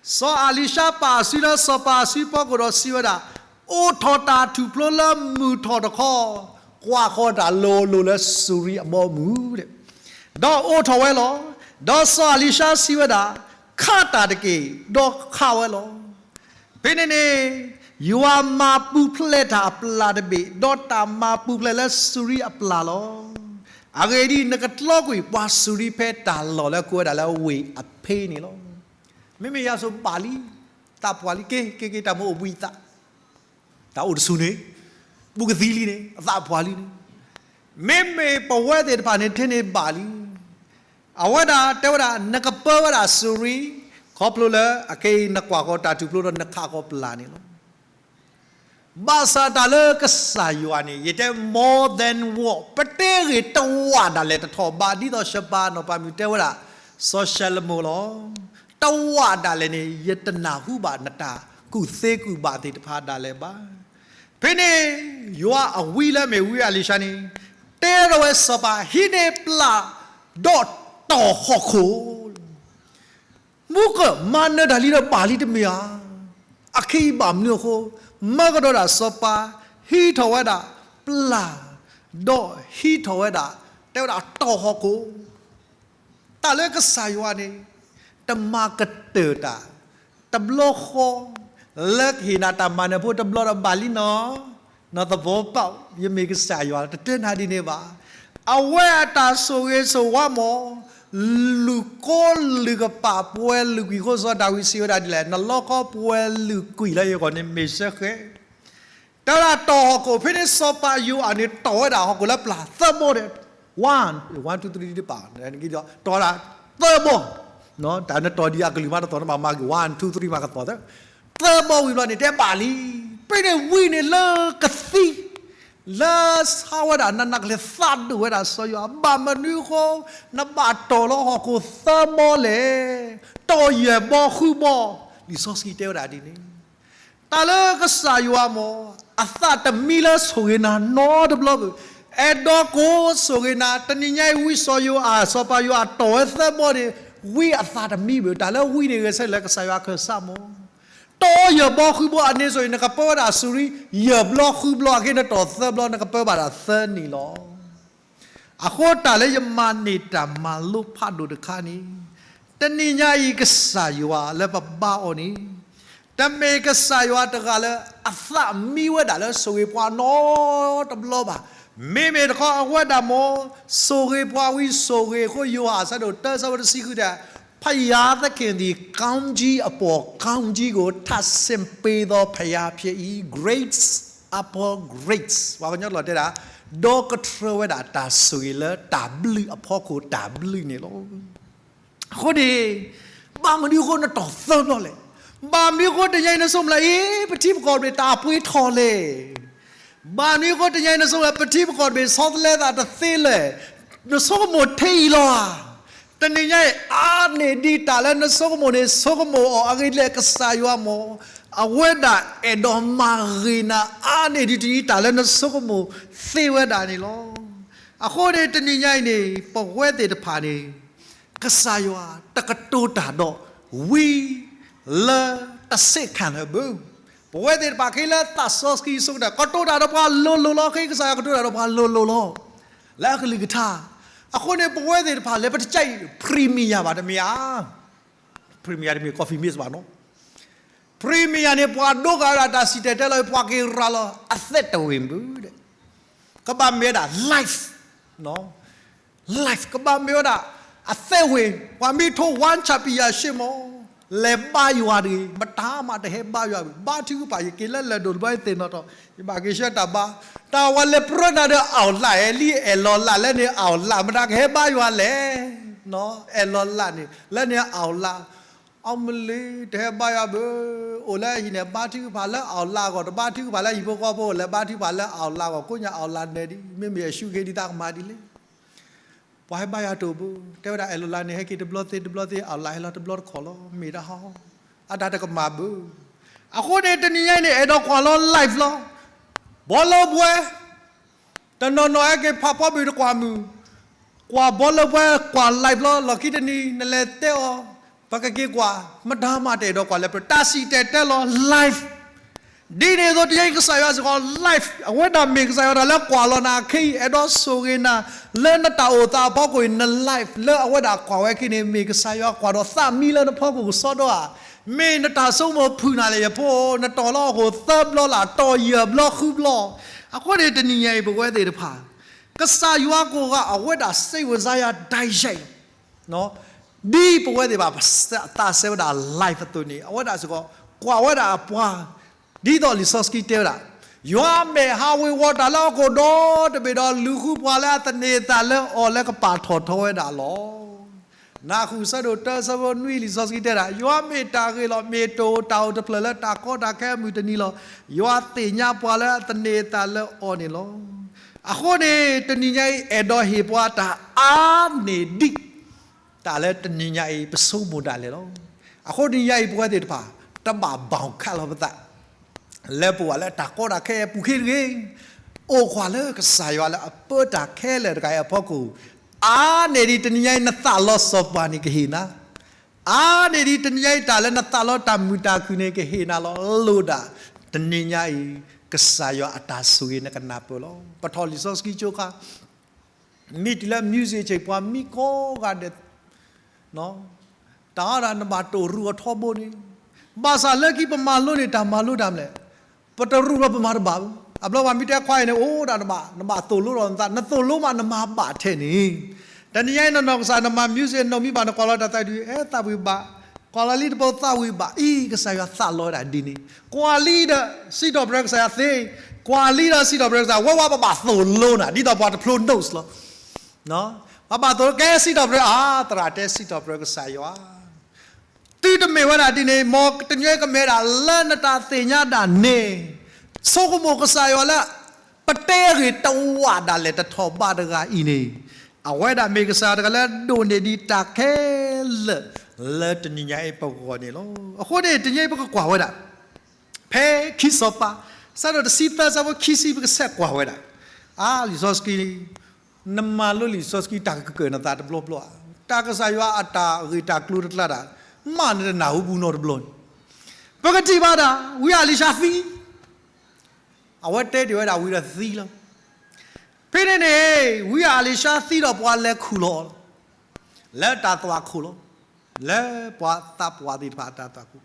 စီၤအလံၤၡါပာ်အစုလၢစီၤပၤအစုဖီခိၣ်ဒီးစံးဝဲဒၣ်, အိးထီၣ်တၢ်ထူၣ်ဖျိလၢမုၢ်ထီၣ်တခီ, ကွၢ်ဃီၤတၢ်လိၤလိၤလၢစူၤရံအဘီအမုၢ်, ဒီးအိးထီၣ်ဝဲလီၤ. ဒီးစီၤအလံၤၡါစံးဝဲဒၣ်, ခးတၢ်တက့ၢ်, ဒီးခးဝဲလီၤ. ဖဲန့ၣ်န့ၣ် ယွၤမၤပူၤဖျဲးတၢ်အပျၢ်တဘ့ၣ်, ဒီးတၢ်မၤပူၤဖျဲးလၢစူၤရံအပျၢ်လီၤ. အဂ့ၢ်ဒ်အံၤ, နကတီကွံာ်ပှၤစူၤရံဖဲတၢ်လီၢ်လၢကိးဝဲဒၣ်လၢဝ့ၢ်အဖ့န့ၣ်လီၤ. မ့မ့ၢ်ယၤဆိဘၣ်လံ, သးပှၢ်လံ, က့ၤက့ၤက့ၤ တၢ်မ့ၢ်အိၣ်ဘှံးသး, တၢ်အိၣ်တဆူၣ်န့ၣ်, ဘူးကသံလံန့ၣ်, အသးပှၢ်လံန့ၣ်, မ့မ့ၢ်ပဝဲသ့ၣ်တဖၣ်န့ၣ် ထဲန့ၣ်ဘၣ်လံ. အဝဲဒၣ်တဲဝဲဒၣ် နကပၢဝဲဒၣ်စူၤရံ, ခီဖျိလၢအခဲအံၤနကွၢ်ဃီၤတၢ်ထူၣ်ဖျိဒီးနခးဃီၤပျၢ်န့ၣ်လီၤ. ဘၣ်ဆၣ်တၢ်လၢကစၢ်ယွၤန့ၣ် ယတဲ more than what, ပတဲဂ့ၤတဝးဒၣ်လဲာ်တထီၣ်ဘး, ဒ်သိးစီၤပၤနီၢ်ပၤမုၣ်တဲဝဲဒၣ်, စီၤၡဲလမိၣ်လီၤ. တဝးဒၣ်လဲာ်န့ၣ် ယတနၢ်ဟူဘၣ်နတၢ်ကူၣ်သ့ကူၣ်ဘၣ်သ့ၣ်တဖၣ်ဒၣ်လဲာ်ဘၣ်. ဖဲန့ၣ် ယွၤအဝံလၢမ့ၢ်ဝံအလံၤၡါန့ၣ် တဲထီၣ်ဝဲစီၤပၤ ဟံးန့ၢ်ပျၢ်ဒီးတီၢ်ဟီၣ်ခိၣ် မူကမၤနၢၤတၢ်လံဒီးဘၣ်လံတမ့ၢ်ဧါ. အခဲအံၤဘၣ်မနုၤအဃိ, မၢကဒီးဒၣ်စီၤပၤ ဟံးထီၣ်ဝဲဒၣ်ပျၢ်, ဒီးဟံးထီၣ်ဝဲဒၣ် တဲဝဲဒၣ်တီၢ်ဟီၣ်ခိၣ်. တၢ်လၢကစၢ်ယွၤန့ၣ် တမၤကတၢၢ်တၢ်, တဘျီဃီ လၢကဟ့ၣ်နၤတၢ်မၤနၢၤဖိတဘျီဒီးဘၣ်လံနီၤ, နီၤသဘီပာ် ယမ့ၢ်ကစၢ်ယွၤ တတဲနၤဒ်န့ၣ်ဘၣ်. အဝဲအတၢ်ဆိၣ်ဂ့ၤဆိၣ်ဝါမ့ၢ် လုၢ်ကိလုၢ်ကပာ်ပှဲၤလုၢ်ကွံာ်အဃိ စီၤဒၤဝံးစံးဝဲဒၣ်ဒ်လဲၣ်, နလီခီပှဲၤလုၢ်ကွံာ်လၢယဂီၢ်န့ၣ်မ့ၢ်စ့ၢ်ကီး တဲဝဲဒၣ်တီၢ်ဟီၣ်ခိၣ် ဖဲန့ၣ်စီၤပၤယိၤအၤန့ၣ် တီၢ်ဝဲဒၣ်ဟီၣ်ခိၣ်လၢပျၢ်သၢဘီဒီး one, one, two, three တပာ်, တီၢ်ဝဲဒၣ်သၢဘီ, တၢ်နတီၢ်ဒံးအကလုၢ်မးတသီၣ် နဘၣ်မၤက့ၤ one, two, three မးကသီၣ်သၢ, သၢဘီဝံၤဘျီန့ၣ် တဲဘၣ်လံ. ဖဲန့ၣ်ဝံန့ၣ်လၢကသံ လၢဆါဝဲဒၣ်နးနးကလဲာ် သးဒိၣ်ဝဲဒၣ်စီၤယိၤအၤ ဘၣ်မနုၤအဃိ နဘၣ်တီၢ်လၢဟီၣ်ခိၣ်သၢဘီလဲၣ်, တီၢ်ယဲၢ်ဘီဃုဘီ, လံာ်စီဆှံတဲဝဲဒၣ်ဒ်န့ၣ် တၢ်လၢကစၢ်ယွၤမ့ၢ် အသးတမံလၢဆိၣ်ဂ့ၤနၤနီတဘျီဘၣ်. အဲၣ်ဒိးကိးဆိၣ်ဂ့ၤနၤ, တနံၤညါအံၤဝံစီၤယိၤအၤ စီၤပၤယိၤအၤတီၢ်ဝဲသၢဘီန့ၣ် ဝံအသးတမံဘၣ်. တၢ်လၢဝံန့ၣ်ဂဲၤဆၢထၢၣ်လၢကစၢ်ယွၤခၢၣ်စးမ့ၢ် တီၢ်ယဲၢ်ဘီဃုဘီအန့ၣ်စိၤအံၤ နကပၢဝဲဒၣ်စူၤရံ ယဲၢ်ဘျီဃုဘျီ, အခဲနတီၢ်သၢဘျီ နကပၢဘၣ်ဒၣ်သၢနံၣ်လီၤ. အဃိတၢ်လၢယမၤန့ၢ်တၢ်မၤလိဖးဒိၣ်တခါန့ၣ်, တနံၤညါအံၤကစၢ်ယွၤလၢပဘါအီၤန့ၣ် တမ့ၢ်ကစၢ်ယွၤတဂၤလၢအသးမံဝဲဒၣ်လၢဆိၣ်ဂ့ၤပှၤနီတဘျီဘၣ်. မ့မ့ၢ်တခီအဝဲဒၣ်မ့ၢ် ဆိၣ်ဂ့ၤပှၤဝံၤဆိၣ်ဂ့ၤအဃိ ယိၤဟၣ်အဆၢဒိၣ်တၢ ဆၢဖိတဆံဃုတဲ, ဘုရားသခင်သည် ကောင်းကြီးအပေါ် ကောင်းကြီးကို ထပ်ဆင့်ပေးသော ဘုရားဖြစ်၏, grace upon grace ပှၤကညီလီၤတဲဒၣ်, ဒီကထြၢဝဲဒၣ်တၢ်ဆိၣ်ဂ့ၤလၢတၢ်ဘျုးအဖီခိၣ်တၢ်ဘျုးန့ၣ်လီၤ. အဃိန့ၣ် ဘၣ်မနုၤအဃိနတီၢ်သၢဘျီလဲၣ်. ဘၣ်မနုၤအဃိတနံၤညါအံၤနဆိကမိၣ်လၢ အ့ ပထံပကီၢ်တဘ့ၣ်တၢ်ပှ့ၤထီၣ်လဲၣ်. ဘၣ်မနုၤအဃိတနံၤညါအံၤနဆိကမိၣ်လၢ ပထံပကီၢ်တဘ့ၣ်ဆီတလဲသးတသ့လဲၣ်. နဆိကမိၣ်ထဲအံၤလီၤဧါ. တနံၤညါအံၤ အါန့ၢ်ဒံးတၢ်လၢနဆိကမိၣ်န့ၣ် ဆိကမိၣ်အီၤအဂ့ၢ်ဒ်လဲၣ် ကစၢ်ယွၤမ့ၢ် အဝဲဒၣ်အဲၣ်ဒိးမၤဂ့ၤနၤ အါန့ၢ်ဒံးတနံၤတၢ်လၢနဆိကမိၣ်သ့ဝဲဒၣ်န့ၣ်လီၤ. အဃိန့ၣ်တနံၤညါအံၤန့ၣ် ပဝဲသ့ၣ်တဖၣ်န့ၣ် ကစၢ်ယွၤတကတိၤတၢ်ဒီးဝံလၢတဆ့ၣ်ခၣ်လၢၤဘၣ်. ပဝဲသ့ၣ်တဖၣ်ခဲလၢာ်သးစီဆှံဆိကတၢၢ် ကတိၤတၢ်ဒီးပှၤလိၤလိၤလီၤ. ခဲကစၢ်ယွၤကတိၤတၢ်ဒီးပှၤလိၤလိၤလီၤ လၢအကလုၢ်ကထါ. အဃိန့ၣ် ပဝဲသ့ၣ်တဖၣ်လဲၤပတကဲ premier ဘၣ်တမ့ၢ်ဧါ. premier တမ့ၢ် coffee mix ဘၣ်နီၤ. premier န့ၣ် ပှၤဒိကနၣ်ဝဲဒၣ်တၢ်စံၣ်တဲၤတဲလီၤ ပှၤက့ၤရၤလီၤအသဲတဝ့ၢ်ဘၣ်ဒီး ကဘၣ်မ့ၢ်ဝဲဒၣ် live live ကဘၣ်မ့ၢ်ဝဲဒၣ် အသဲဝ့ၢ် ပှၤမ့ၢ်ထိ ဝါဆၣ်ပံယၤရှ့မ့ၢ် လဲၤဘါယွၤတဂ့ၤ မတၤမးတဟဲဘါယွၤဘၣ်. ဘါထုကဖၣ် ယက့ၤလၢလၢၢ်ဒိၣ်တဘျီ ယသ့ၣ်နီၣ်ထီၣ် ယဘၣ်က့ၤဆှၢတၢ်ဘါ တၢ်ဝဲလဲၤပြၢနၤဒီး အောင်လှိုင် လံ အဲၣ်လီၤလး လၢန့ၣ် အောင်လှိုင် မတၤကဟဲဘါယွၤလဲၣ်. အဲၣ်လီၤလးန့ၣ် လၢန့ၣ် အောင်လှိုင် အမလ့ တဟဲဘါယွၤဘၣ်. အိၣ်လၢဟံၣ်န့ၣ် ဘါထုကဖၣ်လၢ အောင်လှိုင် အဂီၢ် တဘါထုကဖၣ်လၢဟံၣ်ဖိဃီဖိ လဲၤဘါထုကဖၣ်လၢ အောင်လှိုင် အဂီၢ် ကိးညါ အောင်လှိုင် နဲဒံး မ့မ့ၢ်အရှုံးက့ၤဒံး သးကမၤဒ်လဲၣ်. ပှၤဟဲဘါယွၤတအိၣ်ဘၣ်. တဲဝဲဒၣ် အဲၣ်လီၤလးန့ၣ် ဟဲက့ၤတဘျီသ့တဘျီသ့ အောင်လှိုင် ဟဲလီၤတဘျီတခီၣ်လီၤ မ့ၢ်တၢ်ဟီ အတၢ်တကမၣ်ဘၣ်. အဃိန့ၣ် တနံၤညါအံၤန့ၣ် အဲၣ်ဒိးကွၢ်လီၤ live လီၤ. ဘီလၢပွဲ တနီၤနီၤဟဲက့ၤဖးဖီဘ့ၣ်တကွၢ်မုၢ် ကွၢ်ဘီလၢပွဲ ကွၢ် live လီၤ. လီၢ်ခံတနံၤ နလဲၤတဲအီၤ ပကက့ၤကွၢ်, မတၤမးတအဲၣ်ဒိးကွၢ်လၢပတၢ်စံၣ်တဲၤတဲလီၤ live ဒ်န့ၣ်အသိး တနံၤအံၤကစၢ်ယွၤစ့ၢ်ကီး live အဝဲဒၣ်မ့ၢ်ကစၢ်ယွၤတၢ်လၢကွၢ်လီၤနၤခဲအံၤ အဲၣ်ဒိးဆိၣ်ဂ့ၤနၤ လၢနတၢ်အိၣ်သးအဖီခိၣ်အံၤ န live လၢအဝဲဒၣ်ကွၢ်ဝဲခဲအံၤန့ၣ် မ့ၢ်ကစၢ်ယွၤကွၢ်ဒီးသးမံလၢနဖီခိၣ်ကစီဒီဧါ. မ့ၢ်နတၢ်ဆိကမိၣ်ဖုၣ်နၤလဲၣ် ယဖိ, နတီၤလၢဟီၣ်ခိၣ်သၢဘျီလၢ် တီၤယဲၢ်ဘျီဃုဘျီ. အဃိန့ၣ် တနံၤညါအံၤ ပဝဲသ့ၣ်တဖၣ် ကစၢ်ယွၤကိးဂၤ အဝဲဒၣ်စံးဝဲစါယၤ ဒၣ်ယဲၢ်လီၤ ဒ်ပဝဲသ့ၣ်တဖၣ် ပသးစဲဝဲဒၣ် live အသိးန့ၣ် အဝဲဒၣ်စ့ၢ်ကီး ကွၢ်ဝဲဒၣ်အပှၤ, ဒ်သိးလံာ်စီဆှံတဲဝဲဒၣ်, ယွၤမ့ၢ်ဟးဝ့ၤဝီၤတၢ်လၢဟီၣ်ခိၣ်ဒီတဘ့ၣ်ဒီး လူၤဃုပှၤလၢအသန့ၤအသးလၢအီၤလၢကပာ်ထီၣ်ထီဝဲဒၣ်လီၤ. နၢ်ဟူဆၢဒိၣ်တၢဆၢဖိနွံ လံာ်စီဆှံတဲဒၣ်, ယွၤမ့ၢ်တၢ်ဂ့ၤလီၤ, မ့ၢ်တၢ်အိၣ်တၢ်အုးတဖျၢၣ်လၢတၢ်ကီတၢ်ခဲအမုၢ်တနံၤလီၤ. ယွၤသ့ၣ်ညါပှၤလၢအသန့ၤအသးလၢအီၤန့ၣ်လီၤ. အဃိန့ၣ် တနံၤညါအံၤ အဲၣ်ဒိးဟ့ၣ်ပှၤတၢ်အါန့ၢ်ဒံး တၢ်လၢတနံၤညါအံၤ ပဆိကမိၣ်ဒၣ်လဲာ်လီၤ. အဃိတနံၤညါအံၤ ပဝဲသ့ၣ်တဖၣ် တဘၣ်ဘၣ်ခးလီၤပသး လၢပဝဲလၢတၢ်ကီတၢ်ခဲအပူၤခဲတဂ့ၤ, အိၣ်ကွၢ်လၢကစၢ်ယွၤလၢအပၢတၢ်ခဲလၢာ်တဂၤအံၤအဖီခိၣ်, အါန့ၢ်ဒံးတနံၤညါအံၤ နသးလီၤစီၤပၤန့ၣ်ကဟ့ၣ်နၤ, အါန့ၢ်ဒံးတနံၤညါအံၤ တၢ်လၢနသးလီတၢ်မုာ်တၢ်ခုၣ်န့ၣ် ကဟ့ၣ်နၤလီၤ. လိၣ်ဒၣ် တနံၤညါအံၤ ကစၢ်ယွၤအတၢ်ဆိၣ်ဂ့ၤနကနၢ်ပၢၢ်လီၤ. ပထီၣ်လံာ်စီဆှံကၠိခါ မ့ၢ်တုၤလၢ music ဆ့ၣ် ပှၤမံကိးဂၤဒဲး, တၢ်အါဒၣ်နဘၣ်တိၢ်ရူးအီၤထီဘိန့ၣ်, ဘၣ်ဆၣ်လၢခံပမၤလိန့ၢ်တၢ်မၤလိတၢ်မနုၤလဲၣ်, ပတရူးလီၤပမၤတဘၣ်ဘၣ်. အဘျီပှၤမ့ၢ်တဲခွါအံၤန့ၣ် အိၣ်ဒၣ်နဘၣ်, နဘၣ်သိၣ်လိဒီးနသး, နသိၣ်လိမးနမၤဘၣ်ထဲန့ၣ်, တနံၤညါအံၤနနီၢ်ကစၢ်နမၤ music နမံဘၣ် နကွၢ်လီၤတၢ်သးဒုး အဲ သးဝံၣ်ဘၣ်, ကွၢ်လီၤလံတဘိသးဝံၣ်ဘၣ်, အံၤ ကစၢ်ယွၤသးလီဝဲဒၣ်ဒ်န့ၣ်, ကွၢ်လံဒီး စံးထီၣ်ပတြၢၤကစၢ်ယွၤသ့, ကွၢ်လံဒီးစံးထီၣ်ပတြၢၤကစၢ်, ဝဲဝဲပဘၣ်သိၣ်လိနၤ ဒ်သိးပှၤတဖျိ notes လီၤ. ပဘၣ်သိၣ်လိ ကဲစံးထီၣ်ပတြၢၤ အါ သရၣ်တဲစံးထီၣ်ပတြၢၤကစၢ်ယွၤ, သုတမ့ၢ်ဝဲဒၣ်ဒ်န့ၣ်, မ်တနံၤကမ့ၢ်ဒၣ်လၢနတၢ်သ့ၣ်ညါဒၣ်န့ၣ်, ဆိကမိၣ်ကစၢ်ယွၤလၢ ပတဲဂ့ၢ်တဝးဒၣ်လဲာ်တထီၣ်ဘးတဂၤအံၤန့ၣ်, အဝဲဒၣ်မ့ၢ်ကစၢ်တဂၤလၢဒိးန့ၢ်ဒံးတၢ်ခဲလၢာ် လၢတနံၤညါအံၤပဂီၢ်န့ၣ်လီၤ. အဃိန့ၣ် တနံၤအံၤပကကွၢ်ဝဲဒၣ် ဖဲခံစီၤပၤ ဆၢဒိၣ်တဆံသၢ ဆၢဖိခံဆံ ပကဆဲးကွၢ်ဝဲဒၣ်, အါ လံာ်စီဆှံ နမၤလိလံာ်စီဆှံတၢ်ကကၢၢ်နသးတဘျီဘျီဧါ, တၢ်ကစၢ်ယွၤအတၢ်ဂ့ၢ်တၢ်ကျိၤတကျါဒၣ်, မ့ၢ်နတနၢ်ဟူဘူးနီတဘျီန့ၣ်, ပကထံၣ်ဘၣ်ဒၣ် ဝံအလံၤၡါသံ, အဝဲတဲတ့ၢ်ဝဲဒၣ်ဝံၤဒီးသံလီၤ. ဖဲန့ၣ်န့ၣ် ဝံအလံၤၡါသံဒီးပှၤလဲၤခူၣ်လီၤအီၤလီၤ. လၢတၢ်သွၣ်ခိၣ်လီၤ. လၢပှၤသးပှၢ်သ့ၣ်တဖၣ်အတၢ်သွၣ်ခိၣ်,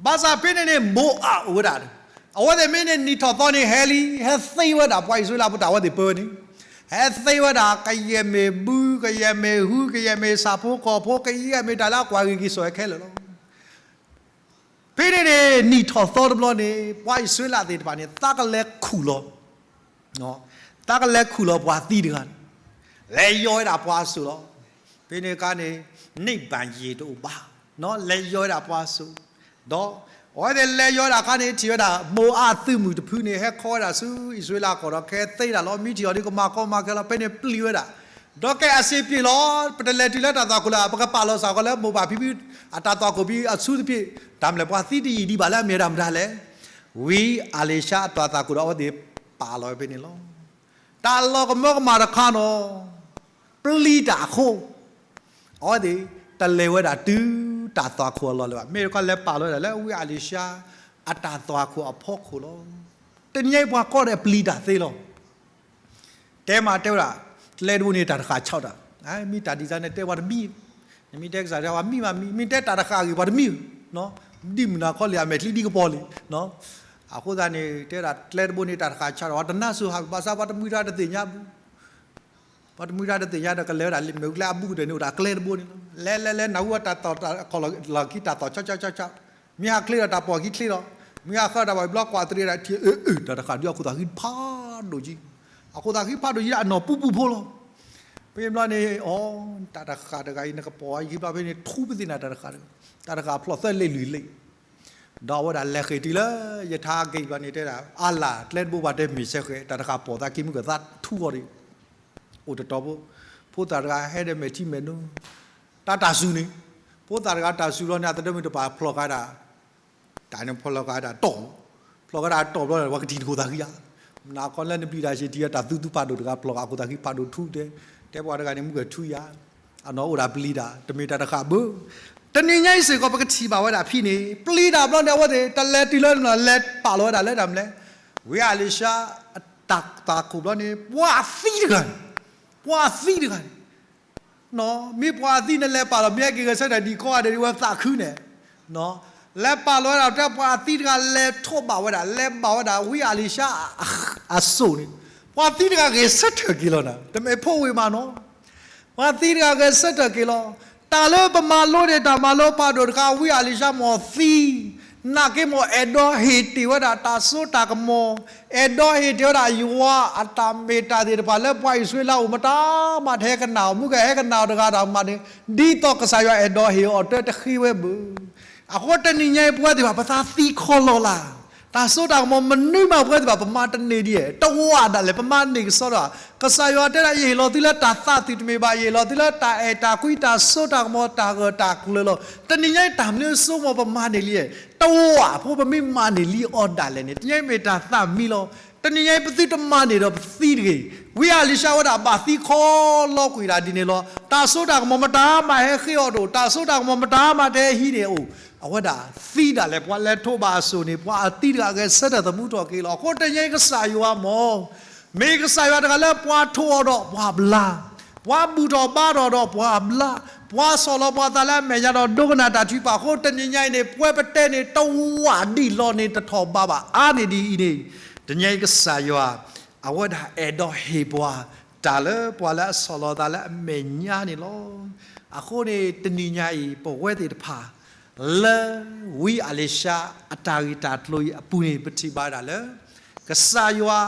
ဘၣ်ဆၣ်ဖဲန့ၣ်န့ၣ် မိၤအးအိၣ်ဝဲဒၣ်, အဝဲသ့ၣ်မ့ၢ်န့ၢ်နံၣ်ထီၣ်သီန့ၣ် ဟဲလံ ဟဲသ့ဝဲဒၣ်ပှၤအံၣ်စရ့လးဖိတၢ်အဝဲသ့ၣ်ပၢဝဲန့ၣ်, ဟဲသ့ဝဲဒၣ် ကယဲၢ်မ့ၢ်ဘု ကယဲၢ်မ့ၢ်ဟု ကယဲၢ်မ့ၢ်ဆၣ်ဖိကီၢ်ဖိ ကယဲၢ်မ့ၢ်တၢ်လၢအကွၢ်ဂ့ၤက့ၤစိာ်ဝဲခဲလၢာ်လီၤ. ဖဲန့ၣ်န့ၣ် နံၣ်ထီၣ်သီတဘျီန့ၣ် ပှၤအံၣ်စရ့လးသ့ၣ်တဖၣ်န့ၣ် သးကလဲၤခူၣ်လီၤ, သးကလဲၤခူၣ်လီၤပှၤသံတဂၤန့ၣ်, လဲၤယီၤဝဲဒၣ်ပှၤအစိၣ်လီၤ. ဖဲန့ၣ်အခါန့ၣ် နံၣ်ဘၣ်ယံာ်တအိၣ်ဘၣ်, လဲၤယီၤဝဲဒၣ်ပှၤအစိၣ်, ဒီးအဝဲသ့ၣ်လဲၤယီၤဝဲဒၣ်အခါန့ၣ် ထံၣ်ဝဲဒၣ် မိၤအးသုးမုၢ်တဖုန့ၣ် ဟဲခီဝဲဒၣ်ဆူအံၣ်စရ့လးကီၢ်ဒီး ကဟဲသ့ဒၣ်လီၤ. မ့ၢ်ထံၣ်အီၤဒီး ကမၤကီမၤခဲလီၤ. ဖဲန့ၣ်ပျံၤဝဲဒၣ်, ဒီးကဲအဆင်ပြေလီၤ. ပတလဲၤတုၤလၢတၢ်သွၣ်ခိၣ်လၢၤ, ပကပာ်လီၤစ့ၢ်ကီးလၢမိၤဘၣ်ဖံဖု အတၢ်သွၣ်ခိၣ်ဖဲအဆူတဖၣ်, တၢ်မနုၤလဲၣ် ပှၤသံတယံာ်ဒံးဘၣ်လၢအမ့ၢ်ဝဲဒၣ်မတၤလဲၣ်. ဝံအလံၤၡါအတၢ်သွၣ်ခိၣ်ဒီး အဝဲသ့ၣ်ပာ်လီၤဝဲဖဲန့ၣ်လီၤ. တၢ်လီၤကမၢကမၣ်တခါန့ၣ် ပျံၤတၢ်အဃိ အဝဲသ့ၣ်တလဲၤဝဲဒၣ်တုၤတၢ်သွၣ်ခိၣ်အလီၢ်လၢၤဘၣ်. မ့ၢ်တခီလဲၤပာ်လီၤဝဲဒၣ်လၢ ဝံအလံၤၡါအတၢ်သွၣ်ခိၣ်အဖီခိၣ်လီၤ. တနံၤညါအံၤပှၤကိးဂၤဒဲးပျံၤတၢ်သ့လီၤ. တဲမးတဲဝဲဒၣ် ကျဲတဘိန့ၣ် တၢ်တဃာ်ဆၣ်တၢ်, မ့ၢ်တၢ်ဒ်န့ၣ်တဲပှၤတမံၤ, နမ့ၢ်တဲကစၢ်ဒၣ်ဝဲမံဘၣ်မံ, မ့ၢ်တဲတၢ်တဃာ်ဂ့ၤပှၤတမံၤ, ဒ်မုၢ်နၤခီလံ အမဲာ်ချံဒ်ကပီၤလံ. အဃိသတးန့ၣ် တဲဒၣ်ကျဲတဘိန့ၣ် တၢ်တဃာ်ဆၣ်တၢ် ပှၤတနါစိၤဟး ဘၣ်ဆၣ်ပှၤတမှံၤတၢ်တသ့ၣ်ညါဘူး ပှၤတမှံၤတၢ်တသ့ၣ်ညါဒီး ကလဲၤဝဲဒၣ်လၢမ့ၣ်အူကျဲအဘူးကတၢၢ်န့ၣ် အိၣ်တၢ်ကျဲတဘိန့ၣ်လီၤ. လဲၤလဲၤလဲၤ နၢ်ဟူဝဲတၢ်သီၣ်တၢ်ခီၣ်လီၢ်ခံတၢ်သီၣ် ဆၣ်ဆၣ်ဆၣ်ဆၣ်, မ့ၢ်ဟးချ့ဒီးတၢ်ပိာ်ခံချ့လီၤ. မ့ၢ်ဟးဃၢတၢ်ပိာ်ဘျီ ကွၢ်တရံးဒၣ်ထံၣ် အၢ အၢ တၢ်တဃာ်ဒုးအခိၣ်သးဃံဖးဒိၣ်ကံ, အခိၣ်သးဃံဖးဒိၣ်ကံဒၣ်အနီၢ်ပူၤပူၤဖိလီၤ. ဖဲန့ၣ်ဘျီန့ၣ် အိ တၢ်တဃာ်တဂၤအံၤ နကပိာ်အခံဘျီ ဖဲန့ၣ် ထူပသ့ၣ်နၤတၢ်တဃာ်, တၢ်တဃာ်ဖျိးသၢလ့ၣ်လွံၢ်လ့ၣ် ဒီးအဝဲဒၣ်လဲၤဃ့ၢ်တုၤလၢ ယထါက့ၤဘျီန့ၣ် တဲဒၣ် အါလၢ် ကျဲတဘိပှၤတဲမ့ၢ်ဆဲဃဲၤ တၢ်တဃာ်ပိာ်သးခံမုၢ်ကသးထူအီၤဒံး, အိၣ်တတီၤဖိ, ဖိသၣ်တဂၤဟဲဒီးမဲာ်ထံမဲာ်နိ, တၢ်တၢ်စူၤန့ၣ်, ဖိသၣ်တဂၤတၢ်စူၤလီၤန့ၣ် အသဒၢမုၢ်တပၤဖျိးဃာ်ဒၣ်, တၢ်န့ၣ်ဖျိးဃာ်ဒၣ်တီၢ်, ဖျိးဃာ်ဒၣ်တီၢ်ဘျီန့ၣ် ပှၤကထံၣ်နခိၣ်သးဃံဧါ, မနၤခီလၢနပျံၤတၢ်ဆံးထံၣ်တၢ်သူသူဖးဒိၣ်တဂၤဖျိးဃာ်အခိၣ်သးဃံဖးဒိၣ်ထူတဲ, တဲပှၤတဂၤန့ၣ် မုၢ်ကထူယါ အိၣ်ဒၣ်ပျံၤတၢ် တမ့ၢ်တၢ်တဃာ်ဘၣ်. တနံၤညါအံၤစ့ၢ်ကီး ပကထံၣ်ဘၣ်ဝဲဒၣ်ဖဲန့ၣ် ပျံၤတၢ်ဘျီန့ၣ် အဝဲသ့ၣ် တလဲၤတုၤလၢန့ၣ်လီၤ လဲၤပာ်လီၤဝဲဒၣ်လၢတၢ်မနုၤလဲၣ်, ဝံအလံၤၡါ တၢ်သးခိၣ်ဘျီန့ၣ် ပှၤအသံတဂၤန့ၣ်, ပှၤအသံတဂၤန့ၣ် မ့ၢ်ပှၤအသံန့ၣ် လဲၤပာ်လီၤ မ့ၢ်ဟဲက့ၤဂဲၤဆၢထၢၣ်ဒံးကိးဂၤဒဲး ဝဲသးခုန့ၣ်, လဲၤပာ်လီၤဝဲဒၣ် တဲပှၤအသံတဂၤ လဲၤထိးဘၣ်ဝဲဒၣ် လဲၤဘၣ်ဝဲဒၣ် ဝံအလံၤၡါအစိၣ်န့ၣ်, ပှၤသံတဂၤဂဲၤဆၢထၢၣ်က့ၤလီၤနၤ တမ့ၢ်ဖိဝ့ၤမးနီၤ ပှၤသံတဂၤဂဲၤဆၢထၢၣ်က့ၤလီၤ. တၢ်လၢပမၤလိန့ၣ် တၢ်မၤလိဖးဒိၣ်တခါ ဝံအလံၤၡါမ့ၢ်သံ, နာ်က့မ့ၢ်အဲၣ်ဒိးဟ့ၣ်တ့ၢ်ဝဲဒၣ်တၢ်စိတၢ်ကမီၤ, အဲၣ်ဒိးဟ့ၣ်တ့ၢ်ဝဲဒၣ်ယွၤအတၢ်မ့ၢ်တၢ်သ့ၣ်တဖၣ်လၢပှၤအံၣ်စရ့လးအိၣ် မတၤမးတဟဲကနၣ်အီၤ မုၢ်ကဟဲကနၣ်အီၤတဂၤဒီးမးန့ၣ်, ဒ်သိးကစၢ်ယွၤအဲၣ်ဒိးဟ့ၣ်အီၤတၢ်တဃ့ဝဲဘၣ်. အဃိတနံၤညါအံၤ ပဝဲသ့ၣ်တဖၣ် ပသးသံခီလီၤလၢ် တၢ်စိတၢ်ကမီၤမနုၤမး ပဝဲသ့ၣ်တဖၣ် ပမၤတန့ၢ်ဒံးဧါ, တဝးဒၣ်လဲာ် ပမၤန့ၢ်ကစီဒီဧါ. ကစၢ်ယွၤတဲဒၣ် ယဟ့ၣ်လီၤသုလၢတၢ်သးသုတမ့ၢ်ဘၣ်, ယဟ့ၣ်လီၤသုလၢတၢ်အဲၣ်တၢ်ကွံတၢ်စိတၢ်ကမီၤတၢ်ဂၢၢ်တၢ်ကျၢၤလီၤ. တနံၤညါအံၤ တၢ်မနုၤစိကမီၤ ပမၤန့ၢ်လံဧါ, တဝးဖိ ပမ့ၢ်မၤန့ၢ်လံအီၤဒၣ်လဲာ်န့ၣ် တနံၤညါအံၤမ့ၢ်တၢ်သးမံလီၤ. တနံၤညါအံၤ ပသုတမၤန့ၢ်ဒီးပသံတဂ့ၤ. ဝံအလံၤၡါဝဲဒၣ်ဘၣ်သံခီလီၤကွံာ်ဒၣ်ဒ်န့ၣ်လီၤ. တၢ်စိတၢ်ကမီၤမတၤမးဟဲဃ့အီၤတအိၣ်, တၢ်စိတၢ်ကမီၤမတၤမးတဟဲဟံးန့ၢ်အအိၣ်, အဝဲဒၣ်သံဒၣ်လဲာ် ပှၤလဲၤထိးဘၣ်အစိၣ်န့ၣ် ပှၤအသံတဂၤဂဲၤဆၢထၢၣ်သမူထီၣ်က့ၤလီၤ. အဃိတနံၤညါအံၤ ကစၢ်ယွၤမ့ၢ် မ့ၢ်ကစၢ်ယွၤတဂၤလၢပှၤထိးအီၤဒီးပှၤဘျါ, ပှၤဘူၣ်ထီၣ်ဘါထီၣ်ဒီးပှၤဘျါ, ပှၤဆီၣ်လီၤပှၤသးလၢအမဲာ်ညါဒီးဒိကနၣ်တၢ်ထုကဖၣ်အဃိ တနံၤညါအံၤန့ၣ် ပဝဲပတဲန့ၣ် တဝးဒံးလီၤန့ၣ် တထီၣ်ဘးဘၣ်အါန့ၢ်ဒ်အံၤန့ၣ်, တနံၤညါအံၤကစၢ်ယွၤ အဝဲဒၣ်အဲၣ်ဒိးဟ့ၣ်ပှၤ တၢ်လၢပှၤလၢအဆီၣ်လီၤသးလၢအမဲာ်ညါန့ၣ်လီၤ. အဃိန့ၣ် တနံၤညါအံၤ ပဝဲသ့ၣ်တဖၣ် လၢဝံအလံၤၡါအတၢ်ဂ့ၢ်တၢ်ကျိၤအံၤအပူၤန့ၣ် ပထံၣ်ဘၣ်ဝဲဒၣ်လၢ ကစၢ်ယွၤ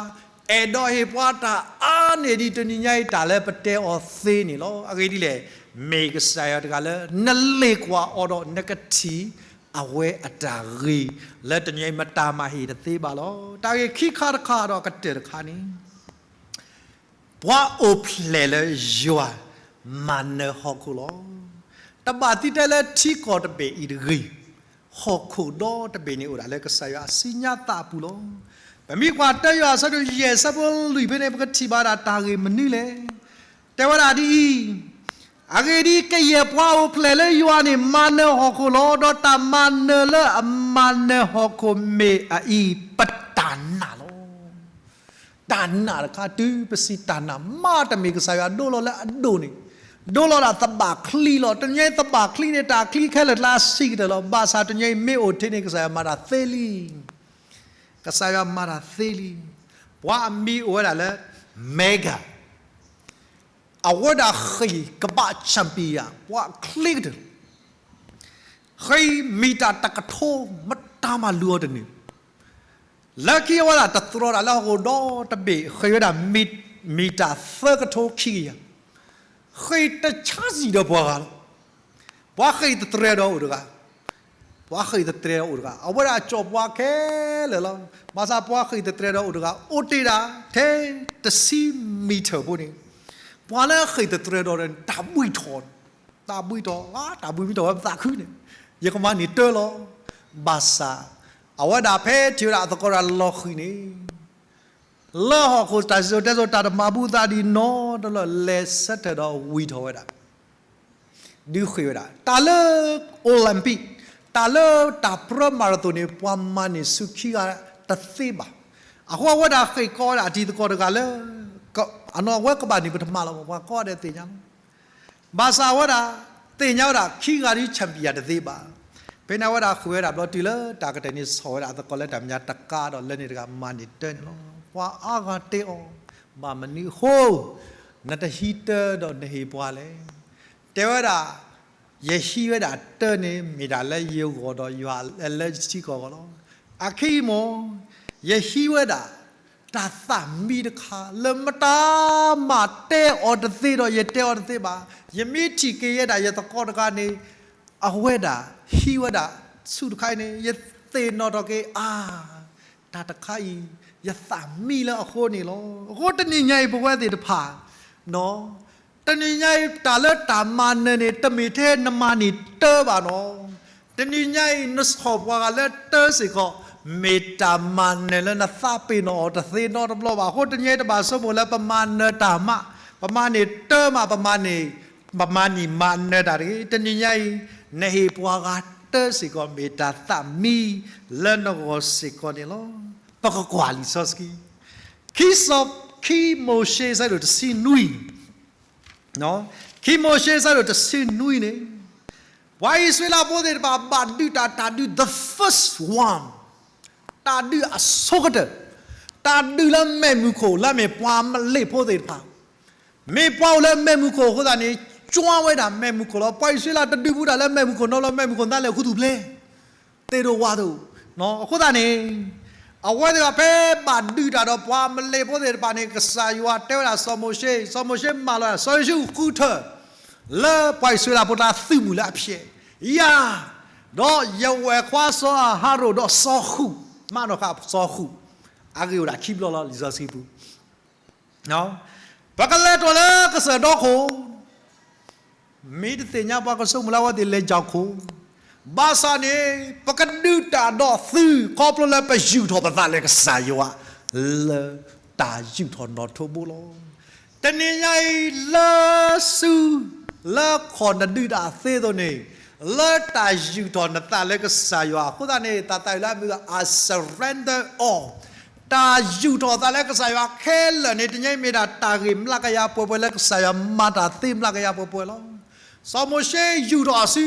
အဲၣ်ဒိးဟ့ၣ်ပှၤတၢ်အါန့ၢ်ဒံးတနံၤညါအံၤ တၢ်လၢပတဲအီၤသ့န့ၣ်လီၤ. အဂ့ၢ်ဒ်လဲၣ်, မ့ၢ်ကစၢ်ယွၤတဂၤလၢ နလ့ၣ်ကွၢ်အီၤဒီးနကထံၣ် အဝဲအတၢ်ဂ့ၤ လၢတနံၤညါအံၤ မတၤမၤဟ့ၣ်တသ့ဘၣ်လီၤ. တၢ်ဂ့ၢ်ခံခါတခါဒီးကတၢၢ်တခါန့ၣ် ပှၤအိၣ်ဖျဲၣ်လၢယွၤ မၤနၢၤဟီၣ်ခိၣ်လီၤ. တဘၣ်သံတဲလၢထံကီၢ်တဘ့ၣ်အံၤတဂ့ၤ, ဟီၣ်ခိၣ်ဒီတဘ့ၣ်န့ၣ်အိၣ်ဒၣ်လၢကစၢ်ယွၤအစုညါသးအပူၤလီၤ. ပမ့ၢ်ကွၢ်တၢယိၤဟၣ်အဆၢဒိၣ်ယဲၢ်အဆၢဖိလွံၢ်ဖဲန့ၣ် ပကထံၣ်ဘၣ်ဒၣ်တၢ်ဂ့ၢ်မနုၤလဲၣ်. တဲဝဲဒၣ်ဒ်အံၤ, အဂ့ၢ်ဒ်အံၤ, ကယဲၢ်ပှၤအိၣ်ဖျဲၣ်လၢယွၤန့ၣ် မၤနၢၤဟီၣ်ခိၣ်လီၤ. ဒီးတၢ်မၤနၢၤလၢအမၤနၢၤဟီၣ်ခိၣ်မ့ၢ်အအံၤ ပတၢ်နာ်လီၤ. တၢ်နာ်တခါ တုၤပစံးတၢ်နာ်မး တမ့ၢ်ကစၢ်ယွၤဒိလီၤလၢအဒိၣ်န့ၣ်, ဒိလီၤဒၣ်သဘၣ်ချံလီၤ. တနံၤညါအံၤသဘၣ်ချံန့ၣ် တၢ်ချံခဲလၢာ်ကျါစံးကတၢၢ်လီၤ. ဘၣ်ဆၣ်တနံၤညါအံၤ မ့ၢ်အိၣ်ထဲန့ၣ် ကစၢ်ယွၤမၤတၢ်သ့လံ. ကစၢ်ယွၤမၤတၢ်သ့လံ. ပှၤအမံၤအိၣ်ဝဲဒၣ်လၢ Mega အဝဲဒၣ်ဃ့ၢ်ကဘး champion ပှၤချံကတၢၢ်, ဃ့ၢ်မံၤတၢ်တကထိ မတၤမၤလူၤအီၤတန့ၢ်, လၢခံအဝဲဒၣ်တသရီဒၣ်လၢဟီၣ်ခိၣ်ဒီတဘ့ၣ် ဃ့ၢ်ဝဲဒၣ်မံၤ, မံၤတၢ်သၢကထိခံကယၤ, ဃ့ၢ်တဆါစံၣ်ဒီးပှၤဂၤလီၤ. ပှၤဃ့ၢ်တသရဲဒီးအိၣ်တဂၤ ပှၤဃ့ၢ်တသရဲဒီးအိၣ်တဂၤ, အဝဲဒၣ်ကၠီၣ်ပှၤခဲလၢာ်လီၤ. ဘၣ်ဆၣ်ပှၤဃ့ၢ်တသရဲဒီးအိၣ်တဂၤ အိၣ်တ့ၢ်ဒၣ်ထဲတဆံမံၤထၢၣ်ဖိန့ၣ်, ပှၤလၢဃ့ၢ်တသရဲဒီးန့ၣ် တၢ်ဘှံးထီၣ်, တၢ်ဘှံးထီၣ်, တၢ်ဘှံးမံထီၣ်ဝဲပသးခုန့ၣ်, ယကမၤန့ၢ်တၢ်လီၤ. ဘၣ်ဆၣ် အဝဲဒၣ်ဖဲထံၣ်ဝဲဒၣ်အသကိးတဂၤလီၤဃံၤန့ၣ် လၢဟီၣ်ခိၣ်တၢ်စံၣ်စိၤတဲစိၤ တၢ်တမၤဘူးသးဒံးနီတဘျီ လဲၤဆၢထၢၣ်ဒီးဝံၤထီၣ်ဝဲဒၣ်, ဒုးဃ့ၢ်ဝဲဒၣ် တၢ်လၢ Olympic, တၢ်လၢတၢ်ပြၢ marathon န့ၣ် ပှၤမၤန့ၢ်ဆူခံဂၤတသ့ဘၣ်. အဃိအဝဲဒၣ်ဃ့ၢ်ကီးဝဲဒၣ်အတံၤသကိးတဂၤလၢ အနီၢ်ဝဲကဘၣ်န့ၣ် ပထမလီၤ, ပှၤကိးဂၤဒဲးသ့ၣ်ညါလီၤ. ဘၣ်ဆၣ်အဝဲဒၣ် သ့ၣ်ညါဝဲဒၣ်ခံဂၤဒ် champion တသ့ဘၣ်. ဖဲန့ၣ်အဝဲဒၣ်ဃ့ၢ်ဝဲဒၣ်ဘျီတုၤလၢတၢ်ကတၢၢ်န့ၣ် ဆီၣ်ဝဲဒၣ်အသကိးလၢတၢ်မဲာ်ညါတကးဒီး လၢန့ၣ်တဂၤမၤန့ၢ်တၢ်န့ၣ်လီၤ. ပှၤအါဂၤတဲအီၤ, ဘၣ်မနုၤအဃိ နတဟံးတၢ်ဒီးနဟ့ၣ်ပှၤလဲၣ်. တဲဝဲဒၣ် ယဟံးဝဲဒၣ်တၢ်န့ၣ် မ့ၢ်ဒၣ်လၢယဂီၢ်ဒီးယွၤလၢယထံကီၢ်အဂီၢ်လီၤ. အခံမ့ၢ် ယဟံးဝဲဒၣ် တၢ်သးမံတခါ လၢမတၤမၤတဲအီၤတသ့ဒီး ယတဲအီၤတသ့ဘၣ်. ယမ့ၢ်ထံၣ်က့ၤယဲဒၣ်ယသကိးတဂၤန့ၣ် အဝဲဒၣ်ဟံးဝဲဒၣ်ဆူၣ်တခါအံၤန့ၣ် ယသ့ၣ်နီၣ်ထီၣ်က့ၤ အါ တၢ်တခါအံၤ ယသးမံလၢအဃိန့ၣ်လီၤ. အဃိတနံၤညါအံၤ ပဝဲသ့ၣ်တဖၣ် တနံၤညါအံၤ တၢ်လၢတၢ်မၤနၢၤန့ၣ် တမ့ၢ်ထဲနမၤန့ၢ်တၢ်ဘၣ်နီၤ. တနံၤညါအံၤ နဆီၣ်ပှၤဂၤလၢတၢ်စ့ၢ်ကီး မ့ၢ်တၢ်မၤနၢၤလၢနသးပ့ၤနီၣ်အီၤတသ့နီတဘျီဘၣ်. အဃိတနံၤညါအံၤ တဘၣ်ဆိကမိၣ်လၢပမၤနၢၤတၢ်မး, ပမၤန့ၢ်တၢ်မး, ပမၤန့ၢ် ပမၤနံၤမၤနၢၤတၢ်တဂ့ၤ. တနံၤညါအံၤ နဟ့ၣ်ပှၤဂၤတၢ်စ့ၢ်ကီး မ့ၢ်တၢ်သးမံလၢနဂီၢ်စ့ၢ်ကီးန့ၣ်လီၤ. ပကကွၢ်လံာ်စီဆှံ ခံစီၤ, ခံမိၤၡ့ ဆၢဒိၣ်တဆံနွံ, ခံမိၤၡ့ ဆၢဒိၣ်တဆံနွံန့ၣ်, ပှၤအံၣ်စရ့လးဖိသ့ၣ်တဖၣ် ဘၣ်ဒုးတၢ် တၢ်ဒုး the first one, တၢ်ဒုးအဆိကတၢၢ်, တၢ်ဒုးလၢမဲးမုၢ်ခိၣ် လၢအမ့ၢ်ပှၤအမလ့းဖိသ့ၣ်တဖၣ် မ့ၢ်ပှၤအိၣ်လၢမဲးမုၢ်ခိၣ်အဃိသတးန့ၣ် ကၠွဝဲဒၣ်မဲးမုၢ်ခိၣ်လီၤ. ပှၤအံၣ်စရ့လးတဒုးဘူးတၢ်လၢမဲးမုၢ်ခိၣ်နီတဘျီ မဲးမုၢ်ခိၣ်နါလဲၤခူသူၣ်ဖျဲး, သ့ၣ်ဒိၣ်ဝၣ်ဒိၣ်. အဃိသတးန့ၣ် အဝဲသ့ၣ်တဖၣ်ဖဲဘၣ်ဒုးတၢ်ဒီးပှၤအမလ့းဖိသ့ၣ်တဖၣ်န့ၣ် ကစၢ်ယွၤတဲဝဲဒၣ်စီၤမိၤၡ့, စီၤမိၤၡ့မၢလီၤ စီၤယိၤၡူးဃုထၢၣ် လၢပှၤအံၣ်စရ့လးဖိတၢ်သုးမုၢ်လၢအဖျဲး, ယၤ ဒီးယဝဲၢ်ခွါစီၤအၤဟရိၣ်ဒီးစီၤဃူၣ်, မးနီၢ်ဃာ်စီၤဃူၣ်, အဂ့ၢ်အိၣ်ဒၣ်ခံဘျီလီၤ လံာ်စီဆှံပူၤ ပကလဲၤထီၣ်လၢကစၢၢ်ဒီခိၣ်, မ့ၢ်တသ့ၣ်ညါပှၤကဆိကမိၣ်လၢအဝဲသ့ၣ်လဲၤကၠီၣ်ခိၣ်, ဘၣ်ဆၣ်န့ၣ် ပကဒုးတၢ်ဒီးသုး ခီဖျိလၢပယူာ်ထီၣ်ပသးလၢကစၢ်ယွၤ လၢတၢ်ယူာ်ထီၣ်နီၣ်ထိးဘိလီၤ. တနံၤညါအံၤလၢစု လၢခီၣ်နဒုးတၢ်သ့အသိးန့ၣ်, လၢတၢ်ယူာ်ထီၣ်နသးလၢကစၢ်ယွၤအဃိသတးန့ၣ် သးသးအုးလၢအမ့ၢ် I surrender all, တၢ်ယူာ်ထီၣ်သးလၢကစၢ်ယွၤခဲလၢာ်န့ၣ် တနံၤညါအံၤမ့ၢ်ဒၣ်တၢ်ဂ့ၢ်မျးကယၤပှဲၤပှဲၤလၢကစၢ်ယွၤ မၤတၢ်သ့မျးကယၤပှဲၤပှဲၤလီၤ. စီၤမိၤၡ့ယူာ်ထီၣ်အစု,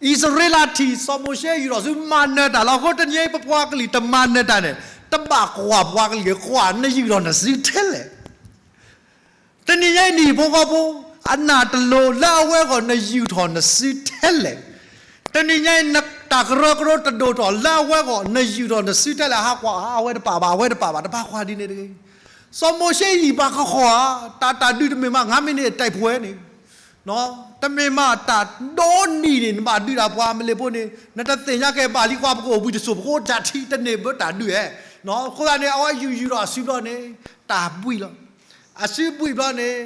အံၣ်စရ့လးထံၣ် စီၤမိၤၡ့ယူာ်ထီၣ်အစု မၤနၢၤတၢ်လီၤ. အဃိတနံၤအံၤပပှၤကလုာ်တမၤနၢၤတၢ်န့ၣ် တဘၣ်ကွၢ်ပှၤကလုာ် ကွၢ်နယူာ်ထီၣ်နစုထဲလဲၣ် တနံၤညါအံၤနဟံၣ်ဖိဃီဖိ အနၢ်တလိၤလၢအဝဲအဂီၢ် နယူာ်ထီၣ်နစုထဲလဲၣ်. တနံၤညါအံၤ တၢ်ကရၢကရိတဒိၣ်ထီၣ်လၢအဝဲအဂီၢ် နယူာ်ထီၣ်နစုထဲလဲၣ်. ဟးကွၢ် အဝဲတပာ်ဘၣ် အဝဲတပာ်ဘၣ် တဘၣ်ကွၢ်ဒ်န့ၣ်တဂ့ၤ. စီၤမိၤၡ့ယံာ်ဘၣ်ကဃီဧါ, တၢ်တၢ်ဒုးတမ့ၢ်မး ငါးမိနစ်အတဲာ်ပှဲၤန့ၣ် တမ့ၢ်မးတၢ်ဒီနံၤန့ၣ် နဘၣ်ဒုးတၢ်ပှၤအမလ့းဖိန့ၣ် နတသ့ၣ်ညါကဲဘၣ်လံကွၢ် ပကအိၣ်ဘှံးတစိၢ်ဖိတၢ်ထံၣ်တန့ၢ်ဘၣ်တၢ်ဒုးဧါ. အဃိသတးန့ၣ် အဝဲယူာ်ယူာ်ဒီးအစုဘျီန့ၣ် တၢ်ဘှံးလီၤ. အစုဘှံးဘျီန့ၣ်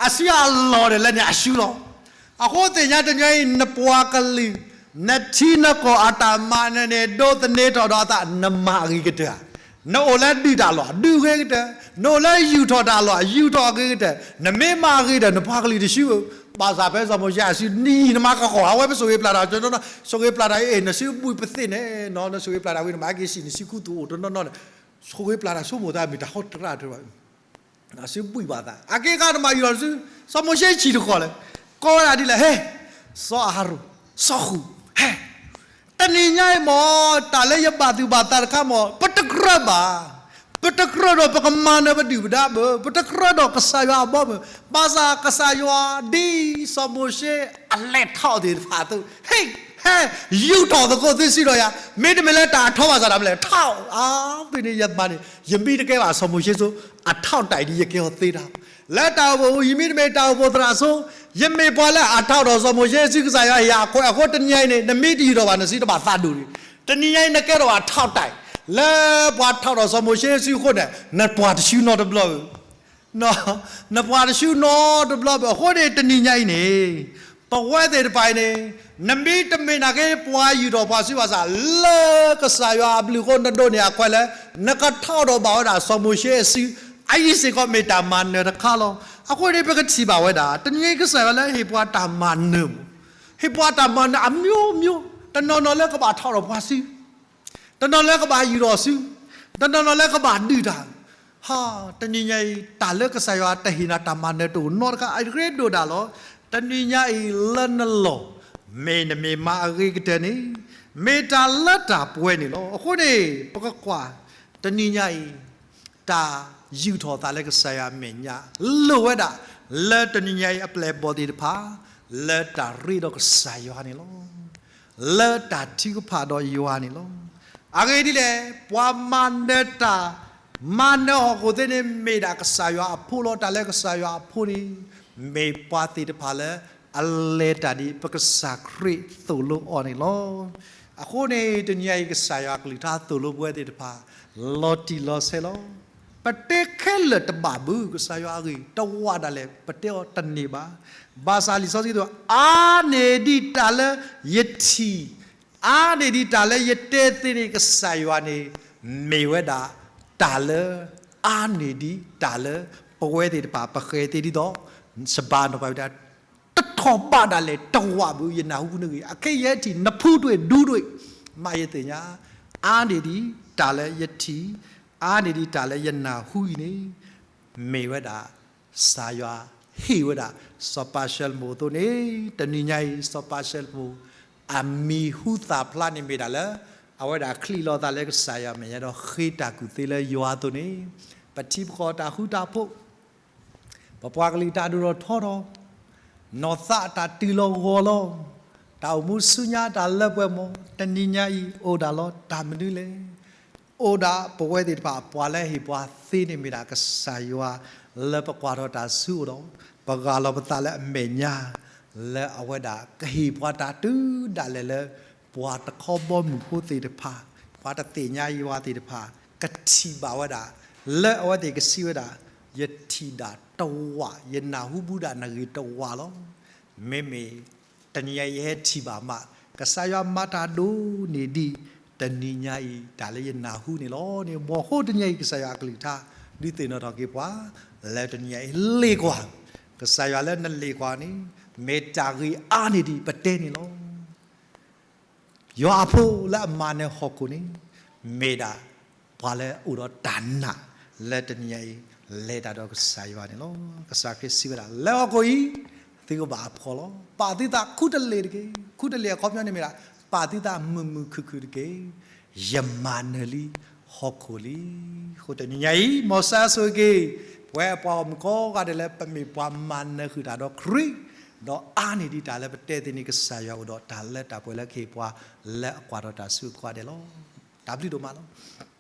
အစုအလီၢ်ဒၣ်လဲာ်န့ၣ် အစုလီၤ. အဃိသ့ၣ်ညါတနံၤအံၤ နပှၤကလုာ် နထံနကီၢ်အတၢ်မၤနၢၤန့ၣ် ဒိးသန့ၤထီၣ်ဒီးအသး နမၤအဂ့ၤကတၢၢ်ဧါ. နအိၣ်လၢဒုးတၢ်လီၢ် ဒုးဂ့ၤကတၢၢ်, နအိၣ်လၢယူာ်ထီၣ်တၢ်လီၢ် ယူာ်ထီၣ်အဂ့ၤကတၢၢ်, နမ့ၢ်မၤအဂ့ၤဒီး နပှၤကလုာ်တစုဧါ. ဘၣ်ဆၣ်ဖဲစီၤမိၤၡ့အစုနံၤနမၤကဃီ အဝဲပဆိၣ်ဂ့ၤပျၢ်တၢ်တနီၤနီၤ နဆိၣ်ဂ့ၤပျၢ်တၢ်အံၤ နစုဘှံးပသ့ၣ်န့ၣ် နဆိၣ်ဂ့ၤပျၢ်တၢ်ဝံၤ နမၤက့ၤစံၣ်နစုခူသူၣ်အိၣ်တနီၤနီၤန့ၣ် ဆိၣ်ဂ့ၤပျၢ်တၢ်ဆိကမိၣ်သး မ့ၢ်တၢ်ဟီတရၣ်တရၣ် အစုဘှံးဘၣ်သး အက့အခါတမၤယူာ်ထီၣ်စု, စီၤမိၤၡ့ဆံၣ်တဃီၤလဲၣ်, ကိးဝဲဒၣ်ဒ်လဲၣ်, ဟဲ, စီၤအၤဟရိၣ်, စီၤဃူၣ်, ဟဲ, တနံၤညါအံၤမ့ၢ် တၢ်လၢယဘၣ်သူၣ်ဘၣ်သးတခါမ့ၢ် ပတကြၢးဘၣ်, ပတကြၢးဒီးပကမၤနၢၤပဒုၣ်ပဒါဘၣ်, ပတကြၢးဒီးကစၢ်ယွၤအဘီဘၣ်, ဘၣ်ဆၣ်ကစၢ်ယွၤဒ်စီၤမိၤၡ့အလဲၤထီၣ်သ့ၣ်တဖၣ်အသိး, ဟဲ, ဟဲ, ယူာ်ထီၣ်သကိးသုစုဒီးယၤ, မ့တမ့ၢ်လၢတၢ်အထီဘၣ်ဆၣ်ဒီး မ့ၢ်လဲၤထီၣ်, အါ, သုန့ၣ်ယမၤန့ၣ် ယမ့ၢ်တကဲဘၣ်စီၤမိၤၡ့ဆိ အထီၣ်တၢ်အံၤဒ်ယကဲအီၤသ့တၢ်, လၢတၢ်အိၣ်ဖှိၣ်ပူၤ ယမ့တမ့ၢ်တၢ်အိၣ်ဖှိၣ်သရၣ်ဆိ, ယမ့ၢ်ပှၤလၢအထီၣ်ဒီးစီၤမိၤၡ့စု ကစၢ်ယွၤဟ့ၣ်ယၤအခွဲးအဃိ တနံၤအံၤန့ၣ် နမ့ၢ်တယူာ်ထီၣ်ဘၣ်နစု တဘၣ်သးဒိၣ်တဂ့ၤ, တနံၤညါအံၤ နကဲထီၣ်ဘၣ်ထီၣ်တၢ်အံၤ, လၢပှၤထီၣ်ဒီးစီၤမိၤၡ့စုအဃိန့ၣ် နပှၤတဆူနီတဘျီဧၢ နပှၤတဆူနီတဘျီဘၣ်. အဃိန့ၣ် တနံၤညါအံၤန့ၣ် ပဝဲသ့ၣ်တဖၣ်အံၤန့ၣ် နမ့ၢ်တမ့ၢ်နာ်က့ ပှၤယူာ်ထီၣ်ပှၤစုဘၣ်ဆၣ် လၢကစၢ်ယွၤအဘျုးအဃိ နဒိးန့ၢ်အခွဲးလၢ နကထီၣ်ဒီးဘၣ်ဝဲဒၣ်စီၤမိၤၡ့အစု, အအံၤစ့ၢ်ကီးမ့ၢ်တၢ်မၤနၢၤတခါလီၤ. အဃိန့ၣ် ပကထံၣ်ဘၣ်ဝဲဒၣ် တနံၤညါအံၤ ကစၢ်ယွၤလၢဟ့ၣ်ပှၤတၢ်မၤနၢၤမ့ၢ်, ဟ့ၣ်ပှၤတၢ်မၤနၢၤအမျိုးမျိုး, တနီၤနီၤလၢကဘၣ်ထီၣ်ဒီးပှၤစု တနီၤလၢကဘၣ်ယူာ်ထီၣ်စု, တနီၤနီၤလၢကဘၣ်ဒုးတၢ်, ဟါ, တနံၤညါအံၤ တၢ်လၢကစၢ်ယွၤတဟ့ၣ်နၤတၢ်မၤနၢၤတအိၣ်နီတခါ အရ့ဒိၣ်ဒၣ်လီၤ. တနံၤညါအံၤလၢနလီၢ် မ့ၢ်နမ့ၢ်မၤအဂ့ၤကတၢၢ်န့ၣ် မ့ၢ်တၢ်လၢတၢ်ပှဲၤန့ၣ်လီၤ. အဃိန့ၣ် ပကကွၢ် တနံၤညါအံၤ တၢ်ယူာ်ထီၣ်သးလၢကစၢ်ယွၤအမဲာ်ညါ လိၣ်ဝဲဒၣ် လၢတနံၤညါအံၤအပျဲၢ်အဘီၣ်သ့ၣ်တဖၣ် လၢတၢ်ရ့ဒီးကစၢ်ယွၤန့ၣ်လီၤ. လၢတၢ်ထုကဖၣ်ဒီးယွၤန့ၣ်လီၤ. အဂ့ၢ်ဒ်လဲၣ်, ပှၤမၤနၢၤတၢ် မၤနၢၤဟီၣ်ခိၣ်သ့ၣ်န့ၣ် မ့ၢ်ဒၣ်ကစၢ်ယွၤအဖိလီၤ. တၢ်လၢကစၢ်ယွၤအဖိန့ၣ် မ့ၢ်ပှၤသ့ၣ်တဖၣ်လၢ အလဲၤတၢ်ဒ်ပကစၢ်ခရံာ်သိၣ်လိအီၤန့ၣ်လီၤ. အဃိန့ၣ် တနံၤညါအံၤ ကစၢ်ယွၤအကလုၢ်ကထါသိၣ်လိပဝဲသ့ၣ်တဖၣ် လီၤတံၢ်လီၤဆဲးလီၤ. ပတဲခဲလၢာ်တဘၣ်ဘၣ် ကစၢ်ယွၤအဂ့ၢ် တဝးဒၣ်လဲာ် ပတဲအီၤတန့ၢ်ဘၣ်. ဘၣ်ဆၣ်လံာ်စီဆှံတဲ အါန့ၢ်ဒံးတၢ်လၢယထံၣ်, အါန့ၢ်ဒံးတၢ်လၢယတဲသ့န့ၣ် ကစၢ်ယွၤန့ၣ် မ့ၢ်ဝဲဒၣ် တၢ်လၢ အါန့ၢ်ဒံးတၢ်လၢ ပဝဲသ့ၣ်တဖၣ် ပဃဲၤသ့ဒ်သိး စဘါနီၣ်ပၤဝဲဒၣ် ထီၣ်ဘးဒၣ်လဲာ်တဝးဘၣ် ယနၢ်ဟူနဂ့ၢ်, အခဲအံၤယဟဲထံၣ် နဖုဒွဲၣ်ဒူဒွဲၣ်, မ့ၢ်ယသ့ၣ်ညါ, အါန့ၢ်ဒံးတၢ်လၢယထံၣ်, အါန့ၢ်ဒံးတၢ်လၢယနၢ်ဟူအံၤန့ၣ်, မ့ၢ်ဝဲဒၣ် ကစၢ်ယွၤဟ့ၣ်ဝဲဒၣ် စီၤပၤၡလိၤမိၣ်အသိးန့ၣ်, တနံၤညါအံၤ စီၤပၤၡလိၤမိၣ် အမံၤဟူသၣ်ဖျါန့ၣ်မ့ၢ်ဒၣ်လၢ အဝဲဒၣ်ချံးလီၤသးလၢကစၢ်ယွၤမဲာ်ညါဒီးဃ့တၢ်ကူၣ်သ့လၢယွၤအသိးန့ၣ်, ပထံပကီၢ်တၢ်ဃူတၢ်ဖိး, ပပှၤကလုာ်တၢ်ဒိၣ်ထီၣ်ထီထီၣ်, နီၢ်သးအတၢ်တုၤလီၤဂီၤလီၤ, တၢ်အိၣ်မူဆူညါတၢ်လၢပှဲၤမး, တနံၤညါအံၤအိၣ်ဒၣ်လီၤတၢ်မနုၤလဲၣ်. အိၣ်ဒၣ်ပဝဲသ့ၣ်တဖၣ် ပှၤလၢဟ့ၣ်ပှၤသ့န့ၣ်မ့ၢ်ဒၣ်ကစၢ်ယွၤ, လၢပကွၢ်ထီၣ်တၢ်ဆူအအိၣ်ဒီး ပဂၢ်လီၤပသးလၢအမဲာ်ညါ, လၢအဝဲဒၣ်ကဟ့ၣ်ပှၤတၢ်တုၤဒၣ်လဲာ်လၢ ပှၤတခီဘီမုၢ်ဖိသ့ၣ်တဖၣ်, ပှၤတသ့ၣ်ညါယွၤသ့ၣ်တဖၣ် ကထံၣ်ဘၣ်ဝဲဒၣ်, လၢအဝဲသ့ၣ်ကစံးဝဲဒၣ်, ယထံၣ်ဒၣ်တဝး, ယနၢ်ဟူဘူးဒၣ်နဂ့ၢ်တဝးလီၤ. မ့မ့ၢ် တနံၤညါအံၤယဟဲထံၣ်ဘၣ်မး, ကစၢ်ယွၤမၤတၢ်ဒိၣ်န့ၢ်ဒံး တနံၤညါအံၤ တၢ်လၢယနၢ်ဟူန့ၣ်လီၤန့ၣ်, မ်ဃိတနံၤအံၤ ကစၢ်ယွၤအကလုၢ်ကထါ ဒုးသ့ၣ်နီၣ်ထီၣ်က့ၤပှၤ, လၢတနံၤညါအံၤ လ့ၣ်ကွၢ်, ကစၢ်ယွၤလၢနလ့ၣ်ကွၢ်န့ၣ် မ့ၢ်တၢ်ဂ့ၢ်အါန့ၢ်ဒံးပတဲန့ၣ်လီၤ. ယွၤအဖိလၢအမၤနၢၤဟီၣ်ခိၣ်န့ၣ် မ့ၢ်ဒၣ် ပှၤလၢအအိၣ်ဒီးတၢ်နာ် လၢတနံၤညါအံၤ လဲၤတၢ်ဒီးကစၢ်ယွၤန့ၣ်လီၤ. ကစၢ်ခရံာ်စံးဝဲဒၣ် လၢဟီၣ်ခိၣ်အံၤ သုကဘၣ်အဖှီၣ်လီၤ. ပာ်သုသးခူတလ့ၢ်တက့ၢ်. ခူတလ့ၢ်အခီပညီန့ၣ်မ့ၢ်ဒၣ် ပာ်သုသးမုာ်မုာ်ခုၣ်ခုၣ်တက့ၢ်. ယမၤနၢၤလံဟီၣ်ခိၣ်လံ. အဃိတနံၤညါအံၤ မ်စၢဆိၣ်ဂ့ၤက့ၤ ပဝဲပှၤဂီၢ်မုၢ်ကိးဂၤဒဲးလၢပမ့ၢ်ပှၤမၤနၢၤဃုာ်တၢ်ဒီးခရံာ်, ဒီးအါန့ၢ်ဒံးတၢ်လၢပတဲသ့န့ၣ် ကစၢ်ယွၤအိၣ်ဒီးတၢ်လၢတၢ်ပှဲၤလၢကဟ့ၣ်ပှၤ လၢအကွၢ်ထီၣ်တၢ်ဆူအကိးဂၤဒဲးလီၤ. တၢ်ဘျုးဒိၣ်မးလီၤ.